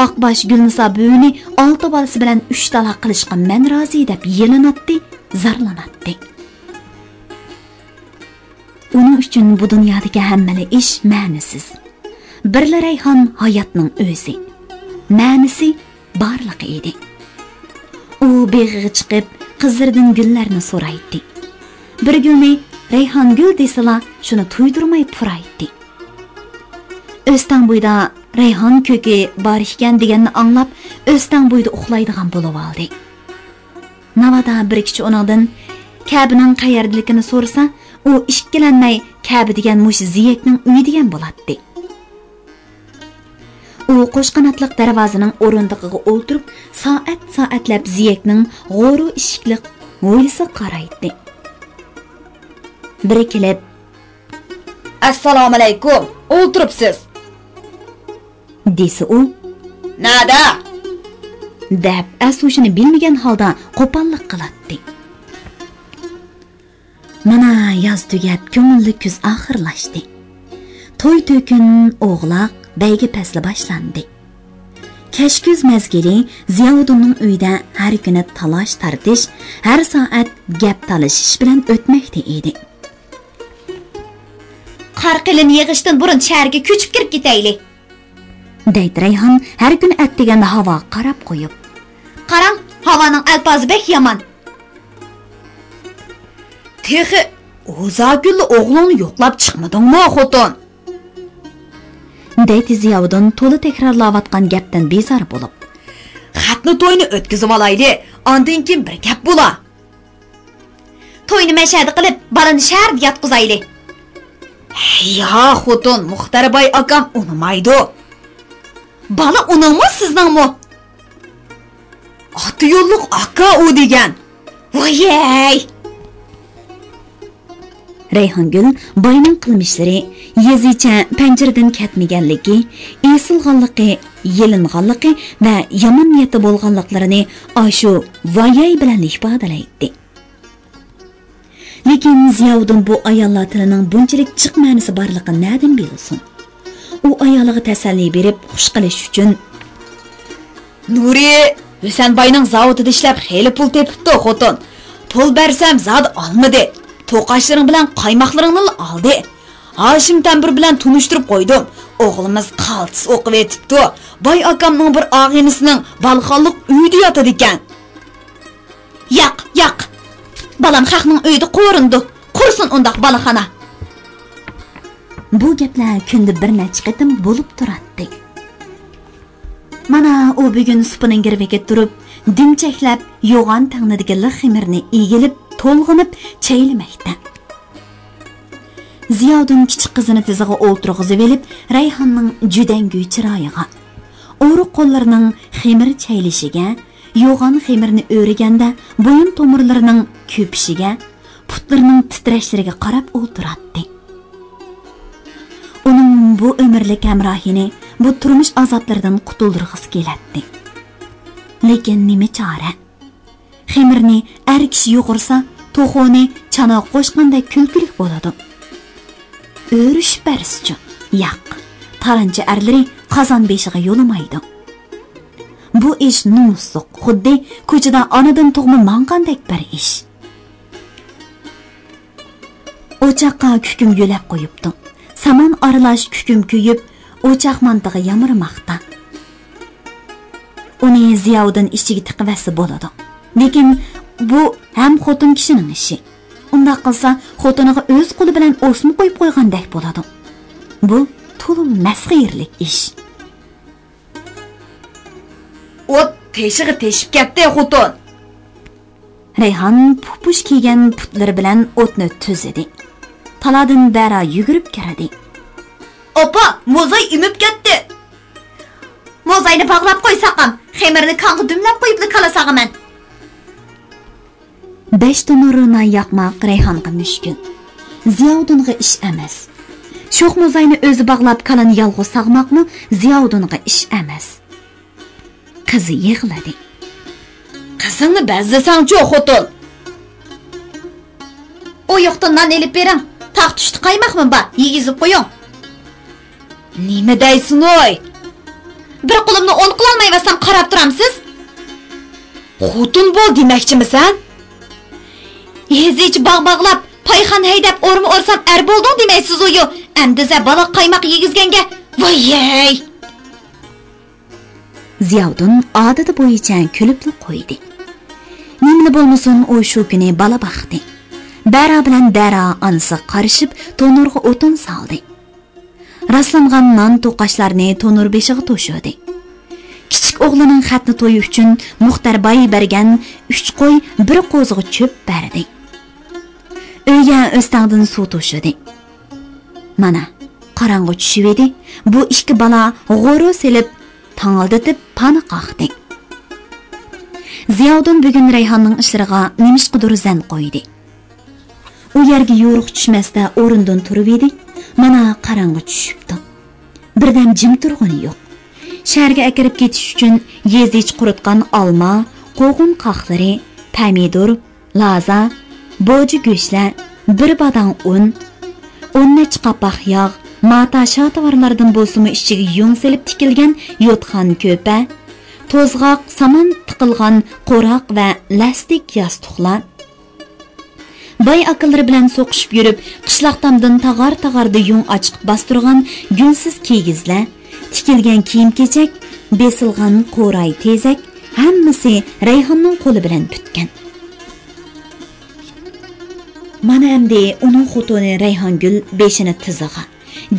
ئاقباش گۈلنىسا بۈۋىنى ئالتە بالىسى بىلەن ئۈچ تالاق قىلىشقا مەن رازى دەپ يېلىناتتى، زارلىناتتى. ئۇنىڭ ئۈچۈن بۇ دۇنيادىكى ھەممىلا ئىش مەنىسىز. بىرلا رەيھان ھاياتنىڭ ئۆزى، مەنىسى، بارلىقى ئىدى. ئۇ بېغىغا چىقىپ، قىزلىرىدىن گۈللەرنى سورايتتى. بىر گۈلنى رەيھانگۈل دېسىلا، شۇنى تۇيدۇرماي پۇرايتتى. ئۆستەڭ بويىدا رەيھان كۆكى بار ئىكەن دېگەننى ئاڭلاپ، ئۆستەڭ بويىدا ئۇخلايدىغان بولۇۋالدى. ناۋادا بىر كىشى ئۇنىڭدىن كەبىنىڭ قەيەردىلىكىنى سورىسا، ئۇ ئىككىلەنمەي كەبە دېگەن مۇشۇ زىيەكنىڭ ئۆيى دېگەن بولاتتى. ئۇ قوش قاناتلىق دەرۋازىنىڭ ئورۇندۇقىغا ئولتۇرۇپ، سائەت-سائەتلەپ زىيەكنىڭ غورۇ ئىشىكلىق ھويلىسىغا قارايتتى. بىرى كېلىپ، ئەسسالامۇئەلەيكۇم، ئولتۇرۇپسىز، دېسە ئۇ، نەدە؟ دەپ ئەس-ھوشىنى بىلمىگەن ھالدا قوپاللىق قىلاتتى. مانا ياز تۈگەپ، كۆڭۈللۈك كۈز ئاخىرلاشتى. توي-تۆكۈن، ئوغلاق، بەيگە پەسلى باشلاندى. كەچ-كۈز مەزگىلى زىياۋۇدۇننىڭ ئۆيىدە ھەر كۈنى تالاش-تارتىش، ھەر سائەت گەپ تالىشىش بىلەن ئۆتمەكتە ئىدى. قار قېلىن يېغىشتىن بۇرۇن شەھەرگە كۆچۈپ كىرىپ كېتەيلى. دەيدۇ رەيھان ھەر كۈنى ئەتىگەندە ھاۋاغا قاراپ قويۇپ. قاراڭ، ھاۋانىڭ ئەلپازى بەك يامان. تېخى ئوزاگۈللا ئوغلۇڭنى يوقلاپ چىقمىدىڭمۇ، خوتۇن؟ دەيتتى زىياۋۇدۇن تولا تەكرارلاۋاتقان گەپتىن بىزار بولۇپ. خەتنە توينى ئۆتكۈزۈۋالايلى، ئاندىن كېيىن بىر گەپ بولا. توينى مەشەدە قىلىپ، بالىنى شەھەردە ياتقۇزايلى. يا خوتۇن، مۇختەر باي ئاكام ئۇنىمايدۇ. بالا ئۇنىڭمۇ، سىزنىڭمۇ؟ ئاتا يوللۇق ئاكا ئۇ دېگەن. ۋايەي! رەيھانگۈل باينىڭ قىلمىشلىرى، يېزىچە پەنجىرىدىن كەتمىگەنلىكى، ئېسىلغانلىقى، يېلىنغانلىقى ۋە يامان نىيەتتە بولغانلىقلىرىنى ئاشۇ ۋايەي بىلەن ئىپادىلەيتتى. لېكىن زىياۋۇدۇن بۇ ئاياللار تىلىنىڭ بۇنچىلىك جىق مەنىسى بارلىقىنى نەدىن بىلسۇن؟ ئۇ ئايالىغا تەسەللى بېرىپ، خۇش قىلىش ئۈچۈن، نۇرى، ھۈسەن باينىڭ زاۋۇتىدا ئىشلەپ، خېلى پۇل تېپىپتۇ، خوتۇن. پۇل بەرسەم، زادى ئالمىدى. توقاچلىرىڭ بىلەن قايماقلىرىڭنىلا ئالدى. ھاشىم تەمبۇر بىلەن تونۇشتۇرۇپ قويدۇم. ئوغلىمىز قالتىس ئوقۇۋېتىپتۇ. باي ئاكامنىڭ بىر ئاغىنىسىنىڭ بالىخانلىق ئۆيىدە ياتىدىكەن. ياق، ياق. بالام خەقنىڭ ئۆيىدە قورۇنىدۇ. قۇرسۇن ئۇنداق بالىخانا. بۇ گەپلەر كۈندە بىر نەچچە قېتىم بولۇپ تۇراتتى. مانا، ئۇ بۈگۈن سۇپىنىڭ گىرۋىكىدە تۇرۇپ، دۈمچەكلەپ يوغان تەڭنىدىكى لىق خېمىرنى ئېگىلىپ، تولغىنىپ چەيلىمەكتە. زىياۋۇدۇن كىچىك قىزىنى تىزىغا ئولتۇرغۇزۇۋېلىپ، رەيھاننىڭ جۈدەڭگۈ چىرايىغا، ئورۇق قوللىرىنىڭ خېمىر چەيلىشىگە، يوغان خېمىرنى ئۆرۈگەندە بويۇن تومۇرلىرىنىڭ كۆپۈشىگە، پۇتلىرىنىڭ تىترەشلىرىگە قاراپ ئولتۇراتتى. ئۇنىڭ بۇ ئۆمۈرلۈك ھەمراھىنى بۇ تۇرمۇش ئازابلىرىدىن قۇتۇلدۇرغۇسى كېلەتتى. لېكىن نېمە چارە؟ خېمىرنى ئەر كىشى يۇغۇرسا، توخۇنى چانىغا قوشقاندەك كۈلكىلىك بولىدۇ. ئۆرۈشۈپ بەرسىچۇ؟ ياق، تارانچى ئەرلىرى قازان بېشىغا يولىمايدۇ. بۇ ئىش نومۇسلۇق، خۇددى كوچىدا ئانىدىن تۇغما ماڭغاندەك بىر ئىش. ئوچاققا كۈكۈم يۆلەپ قويۇپتۇ. سامان ئارىلاش كۈكۈم كۆيۈپ، ئوچاق مانتىغا يامرىماقتا. ئۇنى زىياۋۇدۇن ئىچىگە تىقىۋەتسە بولىدۇ. لېكىن بۇ ھەم خوتۇن كىشىنىڭ ئىشى. ئۇنداق قىلسا، خوتۇنىغا ئۆز قولى بىلەن ئوسما قويۇپ قويغاندەك بولىدۇ. بۇ تولىمۇ مەسخىرىلىك ئىش. ئوت تېشىغا تېشىپ كەتتى، خوتۇن. رەيھان پۇپۇش كىيگەن پۇتلىرى بىلەن ئوتنى تۈزىدى. تالادىن بەرا يۈگۈرۈپ كىردى. ئاپا، موزاي ئېمىپ كەتتى. موزاينى باغلاپ قوي ساقام، خېمىرنى كانغا دۈملەپ قويۇپلا كالا ساغىمەن. بەش تونۇر نان ياقماق رەيھانغا مۈشكۈل. زىياۋۇدۇنغا ئىش ئەمەس. شوخ موزاينى ئۆزى باغلاپ، كالىنى يالغۇز ساغماقمۇ زىياۋۇدۇنغا ئىش ئەمەس. قىزى يىغلىدى. قىزىڭنى بەزلىسەڭچۇ، خوتۇن؟ ئۇيۇقتىن نان ئېلىپ بېرىڭ. تاختا ئۈستى قايماقمۇ بار، يېگۈزۈپ قويۇڭ. نېمە دەيسىنۇي؟ بىر قولۇمنى ئوڭ قىلالمايۋاتسام قاراپ تۇرامسىز؟ خوتۇن بول دېمەكچىمىسەن؟ يېزىچە باغ باغلاپ، پايخان ھەيدەپ، ئورما ئورسام ئەر بولدۇڭ دېمەيسىزۇيۇ. ئەمدىزە بالا قايماق يېگۈزگەنگە ۋايەي! زىياۋۇدۇن ئادىتى بويىچە كۈلۈپلا قويدى. نېمىلا بولمىسۇن، ئۇ شۇ كۈنى بالا باقتى. بەرا بىلەن دەرا ئانىسىغا قارىشىپ، تونۇرغا ئوتۇن سالدى. راسلانغان نان توقاچلارنى تونۇر بېشىغا توشۇدى. كىچىك ئوغلىنىڭ خەتنە تويى ئۈچۈن مۇختەر باي بەرگەن ئۈچ قوي، بىر قوزىغا چۆپ بەردى. ئۆيگە ئۆستەڭدىن سۇ توشۇدى. مانا، قاراڭغۇ چۈشۈۋىدى. بۇ ئىككى بالا غورۇ سېلىپ، تاڭىلدىتىپ پانا قاقتى. زىياۋۇدۇن بۈگۈن رەيھاننىڭ ئىشلىرىغا نېمىشقىدۇر زەن قويدى. ئۇ يەرگە يورۇق چۈشمەستە ئورنىدىن تۇرۇۋىدى. مانا، قاراڭغۇ چۈشۈپتۇ. بىردەم جىم تۇرغىنى يوق. شەھەرگە ئەكىرىپ كېتىش ئۈچۈن يېزا ئىچى قۇرۇتقان ئالما، قوغۇن قاقلىرى، پەمىدۇر، لازا، بوجا گۆشلەر، بىر باداڭ ئۇن، ئون نەچچە قاپاق ياغ، ماتا شاتىۋارلاردىن بولسىمۇ ئىچىگە يۇڭ سېلىپ تىكىلگەن يوتقان كۆپە، توزغاق، سامان تىقىلغان قوراق ۋە لاستىك ياستۇقلار، باي ئاكىلىرى بىلەن سوقۇشۇپ يۈرۈپ، قىشلاق تامدىن تاغار-تاغاردا يۇڭ ئاچىقىپ باستۇرغان گۈلسىز كىگىزلەر، تىكىلگەن كىيىم-كېچەك، بېسىلغان قوراي تېزەك، ھەممىسى رەيھاننىڭ قولى بىلەن پۈتكەن. مانا ئەمدى ئۇنىڭ خوتۇنى رەيھانگۈل بېشىنى تىزىغا،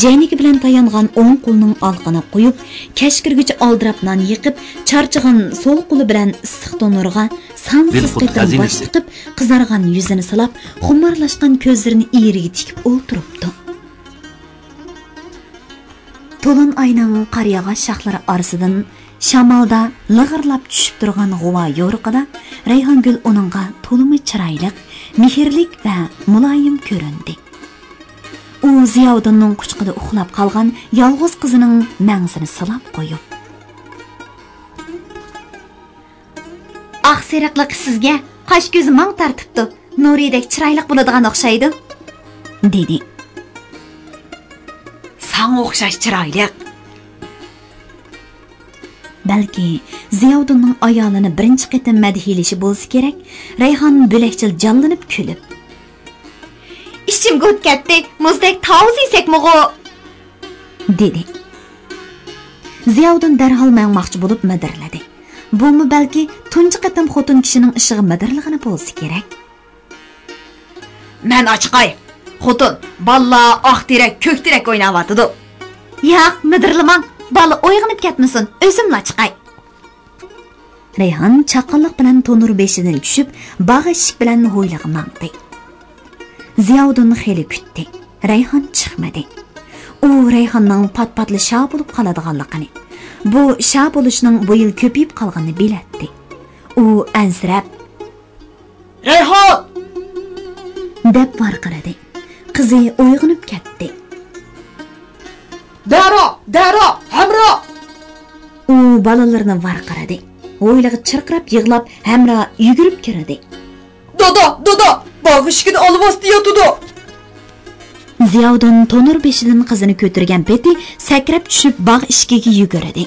جەينىكى بىلەن تايانغان ئوڭ قولىنىڭ ئالىقىنى قويۇپ، كەچ كىرگۈچە ئالدىراپ نان يېقىپ، چارچىغان سول قولى بىلەن ئىسسىق تونۇرغا سانسىز قېتىم باش تىقىپ، قىزارغان يۈزىنى سىلاپ، خۇمارلاشقان كۆزلىرىنى ئېرىگە تىكىپ ئولتۇرۇپتۇ. تولۇن ئاينىڭ قارىياغاچ شاخلىرى ئارىسىدىن شامالدا لىغىرلاپ چۈشۈپ تۇرغان غۇۋا يورۇقىدا رەيھانگۈل ئۇنىڭغا تولىمۇ چىرايلىق، مېھىرلىك ۋە مۇلايىم كۆرۈندى. ئۇ زىياۋۇدۇننىڭ قۇچىقىدا ئۇخلاپ قالغان يالغۇز قىزىنىڭ مەڭزىنى سىلاپ قويۇپ، «ئاق سېرىقلىقى سىزگە قاش كۆزى ماڭ تارتىپتۇ، نۇرىدەك چىرايلىق بولىدىغان ئوخشايدۇ» دېدى. «ساڭا ئوخشاش چىرايلىق.» بەلكى زىياۋۇدۇننىڭ ئايالىنى بىرىنچى قېتىم مەدھىيلىشى بولسا كېرەك، رەيھان بۆلەكچىل جانلىنىپ كۈلۈپ، «ئىچىمگە ئوت كەتتى، مۇزدەك تاۋۇز يېسەكمىغۇ؟» دېدى. زىياۋۇدۇن دەرھال ماڭماقچى بولۇپ مىدىرلىدى. بۇمۇ بەلكى تۇنجى قېتىم خوتۇن كىشىنىڭ ئىشىغا مىدىرلىغىنى بولسا كېرەك. «مەن ئاچىقاي. خوتۇن، بالىلار ئاق تېرەك، كۆك تېرەك ئويناۋاتىدۇ.» «ياق، مىدىرلىماڭ. بالا ئويغىنىپ كەتمىسۇن، ئۆزۈملا ئاچىقاي.» رەيھان چاققانلىق بىلەن تونۇر بېشىدىن چۈشۈپ، باغ ئىشىك بىلەن ھويلىغا ماڭدى. زىياۋۇدۇن خېلى كۈتتى. رەيھان چىقمىدى. ئۇ رەيھاننىڭ پات-پاتلا شا بولۇپ قالىدىغانلىقىنى، بۇ شا بولۇشنىڭ بۇ يىل كۆپىيىپ قالغىنىنى بىلەتتى. ئۇ ئەنسىرەپ، «رەيھان!» دەپ ۋارقىرىدى. قىزى ئويغىنىپ كەتتى. «دەرا! دەرا! ھەمرا!» ئۇ بالىلىرىنى ۋارقىرىدى. ھويلىغا چىرقىراپ يىغلاپ، ھەمرا يۈگۈرۈپ كىردى. «دادا! دادا! باغ ئىشىكىدە ئالۋاستى ياتىدۇ!» زىياۋۇدۇن تونۇر بېشىدىن قىزىنى كۆتۈرگەن پېتى سەكرەپ چۈشۈپ، باغ ئىشىكىگە يۈگۈردى.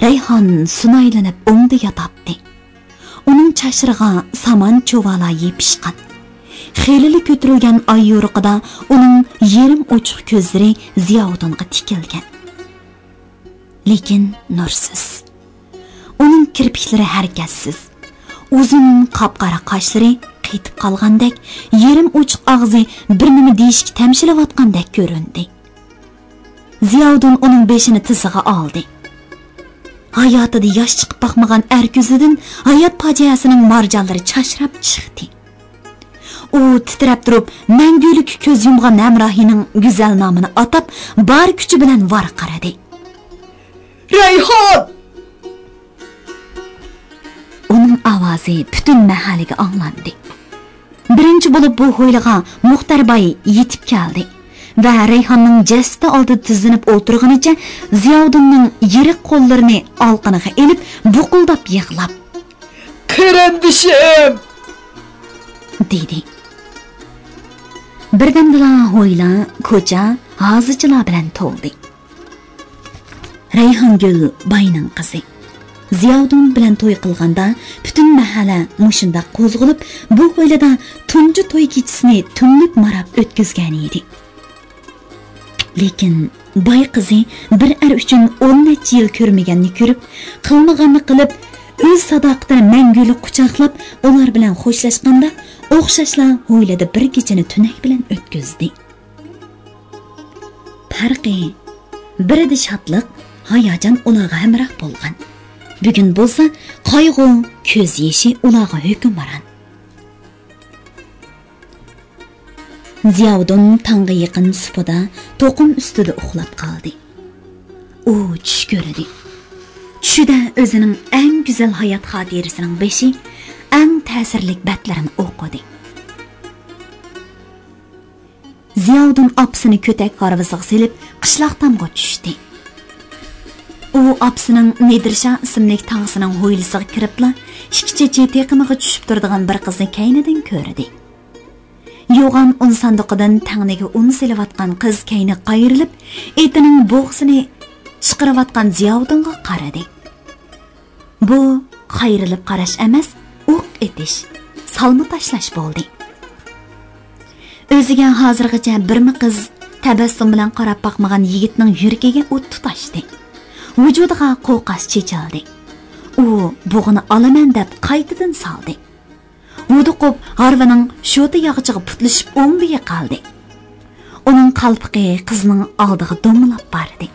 رەيھان سۇنايلىنىپ ئوڭدا ياتاتتى. ئۇنىڭ چاچلىرىغا سامان چۇۋالا يېپىشقان. خېلىلا كۆتۈرۈلگەن ئاي يورۇقىدا ئۇنىڭ يېرىم ئوچۇق كۆزلىرى زىياۋۇدۇنغا تىكىلگەن. لېكىن نۇرسىز. ئۇنىڭ كىرپىكلىرى ھەرىكەتسىز. ئۇزۇن قاپقارا قاشلىرى قېتىپ قالغاندەك، يېرىم ئوچۇق ئاغزى بىر نېمە دېيىشكە تەمشىلىۋاتقاندەك كۆرۈندى. زىياۋۇدۇن ئۇنىڭ بېشىنى تىزىغا ئالدى. ھاياتىدا ياش چىقىپ باقمىغان ئەر كۆزىدىن ھايات پاجىئەسىنىڭ مارجانلىرى چاچراپ چىقتى. ئۇ تىترەپ تۇرۇپ، مەڭگۈلۈككە كۆز يۇمغان ھەمراھىنىڭ گۈزەل نامىنى ئاتاپ، بار كۈچى بىلەن ۋارقىرىدى. «رەيھان!» ئۇنىڭ ئاۋازى پۈتۈن مەھەللىگە ئاڭلاندى. بىرىنچى بولۇپ بۇ ھويلىغا مۇختەر باي يېتىپ كەلدى ۋە رەيھاننىڭ جەسىتى ئالدىدا تىزلىنىپ ئولتۇرغىنىچە زىياۋۇدۇننىڭ يىرىق قوللىرىنى ئالقىنىغا ئېلىپ، بۇقۇلداپ يىغلاپ، «قېرىندىشىم!» دېدى. بىردەمدىلا ھويلا، كوچا ھازىچىلار بىلەن تولدى. رەيھانگۈل باينىڭ قىزى. زىياۋۇدۇن بىلەن توي قىلغاندا، پۈتۈن مەھەللە مۇشۇنداق قوزغىلىپ، بۇ ھويلىدا تۇنجى توي كېچىسىنى تۈڭلۈك ماراپ ئۆتكۈزگەن ئىدى. لېكىن باي قىزى بىر ئەر ئۈچۈن ئون نەچچە يىل كۆرمىگەننى كۆرۈپ، قىلمىغاننى قىلىپ، ئۆز ساداقىتىنى مەڭگۈلۈك قۇچاقلاپ، ئۇلار بىلەن خوشلاشقاندا، ئوخشاشلا ھويلىدا بىر كېچىنى تۈنەك بىلەن ئۆتكۈزدى. پەرقى، بىرىدە شادلىق، ھاياجان ئۇلارغا ھەمراھ بولغان. بۈگۈن بولسا قايغۇ، كۆز يېشى ئۇلارغا ھۆكۈمران. زىياۋۇدۇن تاڭغا يېقىن سۇپىدا توقۇم ئۈستىدە ئۇخلاپ قالدى. ئۇ چۈش كۆردى. چۈشىدە ئۆزىنىڭ ئەڭ گۈزەل ھايات خاتىرىسىنىڭ بېشى، ئەڭ تەسىرلىك بەتلىرىنى ئوقۇدى. زىياۋۇدۇن ئاپىسىنى كۆتەك ھارۋىسىغا سېلىپ، قىشلاق تامغا چۈشتى. ئۇ ئاپىسىنىڭ نېدىرشاھ ئىسىملىك تاغىسىنىڭ ھويلىسىغا كىرىپلا، ئىككى چېچى تېقىمىغا چۈشۈپ تۇرىدىغان بىر قىزنى كەينىدىن كۆردى. يوغان ئۇن ساندۇقىدىن تەڭنىگە ئۇن سېلىۋاتقان قىز كەينىگە قايرىلىپ، ئېتىنىڭ بوغىسىنى چىقىرىۋاتقان زىياۋۇدۇنغا قارىدى. بۇ قايرىلىپ قاراش ئەمەس، ئوق ئېتىش، سالما تاشلاش بولدى. ئۆزىگە ھازىرغىچە بىرمۇ قىز تەبەسسۇم بىلەن قاراپ باقمىغان يىگىتنىڭ يۈرىكىگە ئوت تۇتاشتى. ۋۇجۇدىغا قوقاس چېچىلدى. ئۇ بۇغىنى ئالىمەن دەپ قايتىدىن سالدى. ھودۇقۇپ ھارۋىنىڭ شوتا ياغىچىغا پۇتلىشىپ ئوڭدىيى قالدى. ئۇنىڭ قالپىقى قىزنىڭ ئالدىغا دومىلاپ باردى.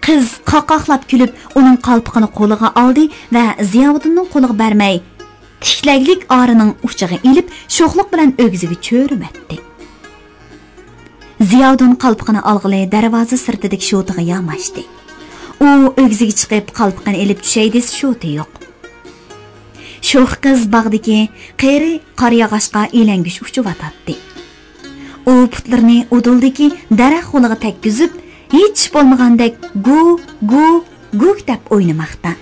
قىز قاقاقلاپ كۈلۈپ، ئۇنىڭ قالپىقىنى قولىغا ئالدى ۋە زىياۋۇدۇننىڭ قولىغا بەرمەي، تىكلەگلىك ئارىنىڭ ئۇچىغا ئېلىپ، شوخلۇق بىلەن ئۆگزىگە چۆرۈۋەتتى. زىياۋۇدۇن قالپىقىنى ئالغىلى دەرۋازا سىرتىدىكى شوتىغا ياماشتى. ئۇ ئۆگزىگە چىقىپ، قالپىقىنى ئېلىپ چۈشەي دېسە، شوتى يوق. شوخ قىز باغدىكى قېرى قارىياغاچقا ئىلەڭگۈچ ئۇچۇۋاتاتتى. ئۇ پۇتلىرىنى ئۇدۇلدىكى دەرەخ غولىغا تەگكۈزۈپ، ھېچ بولمىغاندەك گۇ، گۇ، گۇ دەپ ئوينىماقتا.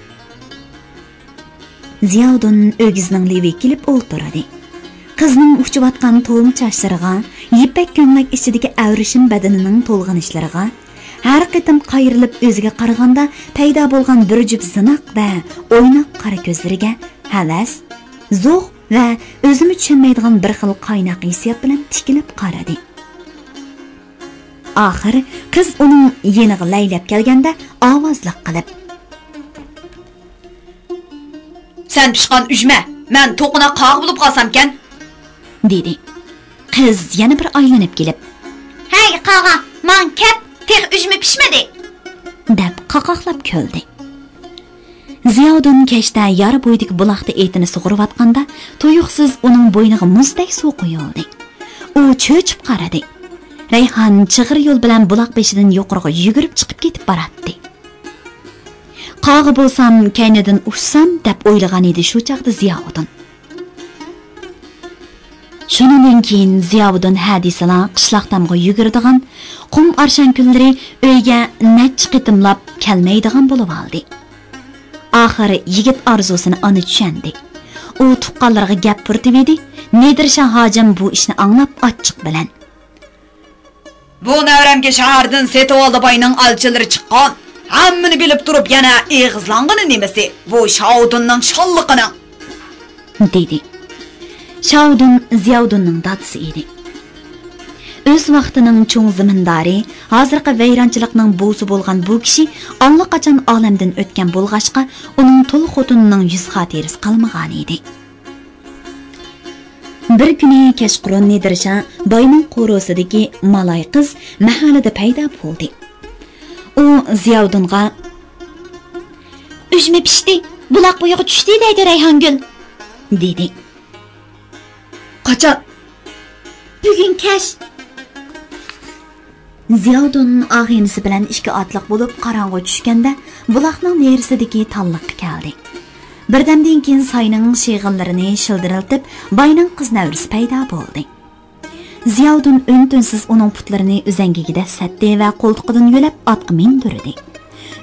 زىياۋۇدۇن ئۆگزىنىڭ لېۋىگە كېلىپ ئولتۇردى. قىزنىڭ ئۇچۇۋاتقان تومۇر چاچلىرىغا، يىپەك كۆڭلەك ئىچىدىكى ئەۋرىشىم بەدىنىنىڭ تولغىنىشلىرىغا، ھەر قېتىم قايرىلىپ ئۆزىگە قارىغاندا پەيدا بولغان بىر جۈپ زىناق ۋە ئويناق قارا كۆزلىرىگە ھەۋەس، زوق ۋە ئۆزىمۇ چۈشەنمەيدىغان بىر خىل قايناق ھېسسىيات بىلەن تىكىلىپ قارىدى. ئاخىر قىز ئۇنىڭ يېنىغا لەيلەپ كەلگەندە ئاۋازلىق قىلىپ، سەن پىشقان ئۈجمە، مەن توقۇنا قاغا بولۇپ قالسامكەن؟ دېدى. قىز يەنە بىر ئايلىنىپ كېلىپ، ھەي قاغا، ماڭا كەپ، تېخى ئۈجمە پىشمىدى! دەپ قاقاقلاپ كۈلدى. زىياۋۇدۇن كەچتە يار بويىدىكى بۇلاقتا ئېتىنى سۇغۇرۇۋاتقاندا، تۇيۇقسىز ئۇنىڭ بوينىغا مۇزدەك سۇ قۇيۇلدى. ئۇ چۆچۈپ قارىدى. رەيھان چىغىر يول بىلەن بۇلاق بېشىدىن يۇقىرىغا يۈگۈرۈپ چىقىپ كېتىپ باراتتى. قاغا بولسام، كەينىدىن ئۇچسام، دەپ ئويلىغان ئىدى شۇ چاغدا زىياۋۇدۇن. شۇنىڭدىن كېيىن زىياۋۇدۇن ھە دېسىلا قىشلاق تامغا يۈگۈرىدىغان، قۇم ئارشان كۈنلىرى ئۆيگە نەچچە قېتىملاپ كەلمەيدىغان بولۇۋالدى. ئاخىر يىگىت ئارزۇسىنى ئانا چۈشەندى. ئۇ تۇغقانلىرىغا گەپ پۇرىتىۋىدى. نادىرشاھ ھاجىم بۇ ئىشنى ئاڭلاپ ئاچچىق بىلەن، بۇ نەۋرەمگە شەھەردىن سېتىۋالدى باينىڭ ئەلچىلىرى چىققان. ھەممىنى بىلىپ تۇرۇپ يەنە ئېغىزلانغىنى نېمىسى؟ بۇ شاۋۇدۇننىڭ شاللىقىنىڭ، دېدى. شاۋۇدۇن زىياۋۇدۇننىڭ دادىسى ئىدى. ئۆز ۋاقتىنىڭ چوڭ زېمىندارى، ھازىرقى ۋەيرانچىلىقنىڭ بوۋىسى بولغان بۇ كىشى ئاللىقاچان ئالەمدىن ئۆتكەن بولغاچقا، ئۇنىڭ تۇل خوتۇنىنىڭ يۈز خاتىرىسى قالمىغانىدى. بىر كۈنى كەچقۇرۇن نادىرشاھ باينىڭ قورۇسىدىكى مالاي قىز مەھەللىدە پەيدا بولدى. ئۇ زىياۋۇدۇنغا، ئۈجمە پىشتى، بۇلاق بويىغا چۈشتى دەيدۇ رەيھانگۈل، دېدى. قاچان؟ بۈگۈن كەچ. زىياۋۇدۇن ئاغىنىسى بىلەن ئىككى ئاتلىق بولۇپ قاراڭغۇ چۈشكەندە، بۇلاقنىڭ نېرىسىدىكى تاللىققا كەلدى. بىردەمدىن كېيىن ساينىڭ شېغىللىرىنى شىلدىرلىتىپ، باينىڭ قىز نەۋرىسى پەيدا بولدى. زىياۋۇدۇن ئۈن-تىنسىز ئۇنىڭ پۇتلىرىنى ئۈزەڭگىگە دەسسەتتى ۋە قولتۇقىدىن يۆلەپ ئاتقا مىندۈردى.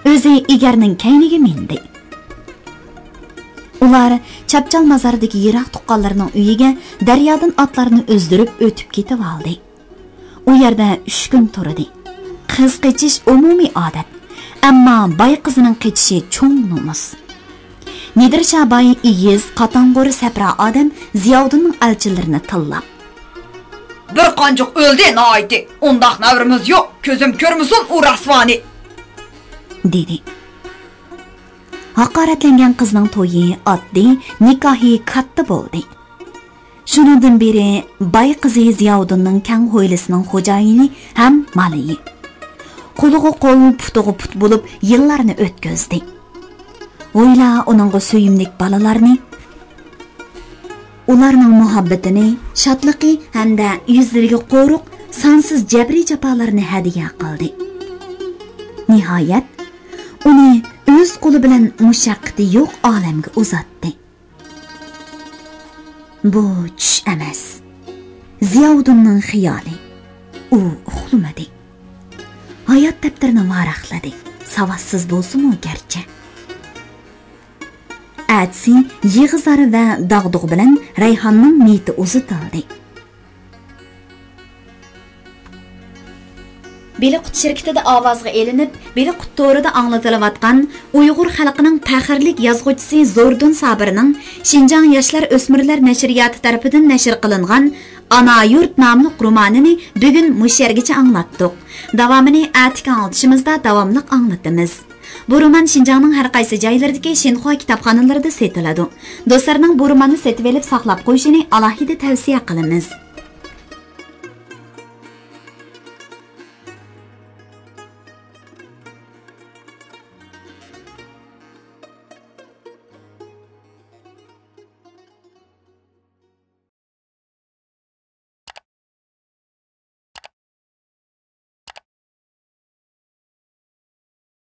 ئۆزى ئېگەرنىڭ كەينىگە مىندى. ئۇلار چاپچال مازاردىكى يىراق تۇغقانلىرىنىڭ ئۆيىگە دەريادىن ئاتلارنى ئۈزدۈرۈپ ئۆتۈپ كېتىۋالدى. ئۇ يەردە ئۈچ كۈن تۇردى. قىز قېچىش ئومۇمىي ئادەت. ئەمما باي قىزىنىڭ قېچىشى چوڭ نومۇس. نادىرشاھ باي ئېگىز، قاتاڭغۇر، سەپرا ئادەم زىياۋۇدۇننىڭ ئەلچىلىرىنى تىللاپ، بىر قانچۇق ئۆلدى ناھايىتى. ئۇنداق نەۋرىمىز يوق، كۆزۈم كۆرمىسۇن ئۇ رەسۋانى، دېدى. ھاقارەتلەنگەن قىزنىڭ تويى ئاددىي، نىكاھى كاتتا بولدى. شۇنىڭدىن بېرى باي قىزى زىياۋۇدۇننىڭ كەڭ ھويلىسىنىڭ خوجايىنى ھەم مالىيى. قولىغا قول، پۇتىغا پۇت بولۇپ يىللارنى ئۆتكۈزدى. ھويلا ئۇنىڭغا سۆيۈملۈك بالىلارنى، ئۇلارنىڭ مۇھەببىتىنى، شادلىقى ھەمدە يۈزلىرىگە قورۇق، سانسىز جەبرىي جاپالارنى ھەدىيە قىلدى. نىھايەت، ئۇنى ئۆز قولى بىلەن مۇشەققىتى يوق ئالەمگە ئۇزاتتى. بۇ چۈش ئەمەس. زىياۋۇدۇننىڭ خىيالى. ئۇ ئۇخلىمىدى. ھايات دەپتىرىنى ۋاراقلىدى. ساۋاتسىز بولسىمۇ گەرچە. ئەتىسى يىغا-زار ۋە داغدۇغا بىلەن رەيھاننىڭ مېيىتى ئۇزىتىلدى. بېلىققۇت شىركىتىدە ئاۋازغا ئېلىنىپ، بېلىققۇت تورىدا ئاڭلىتىلىۋاتقان ئۇيغۇر خەلقىنىڭ پەخىرلىك يازغۇچىسى زوردۇن سابىرنىڭ شىنجاڭ ياشلار ئۆسمۈرلەر نەشرىياتى تەرىپىدىن نەشر قىلىنغان ئانا يۇرت ناملىق رومانىنى بۈگۈن مۇشۇ يەرگىچە ئاڭلاتتۇق. داۋامىنى ئەتىكى ئاڭلىتىشىمىزدا داۋاملىق ئاڭلىتىمىز. بۇ رومان شىنجاڭنىڭ ھەر قايسى جايلىرىدىكى شىنخۇا كىتابخانىلىرىدا سېتىلىدۇ. دوستلارنىڭ بۇ روماننى سېتىۋېلىپ ساقلاپ قويۇشىنى ئالاھىدە تەۋسىيە قىلىمىز.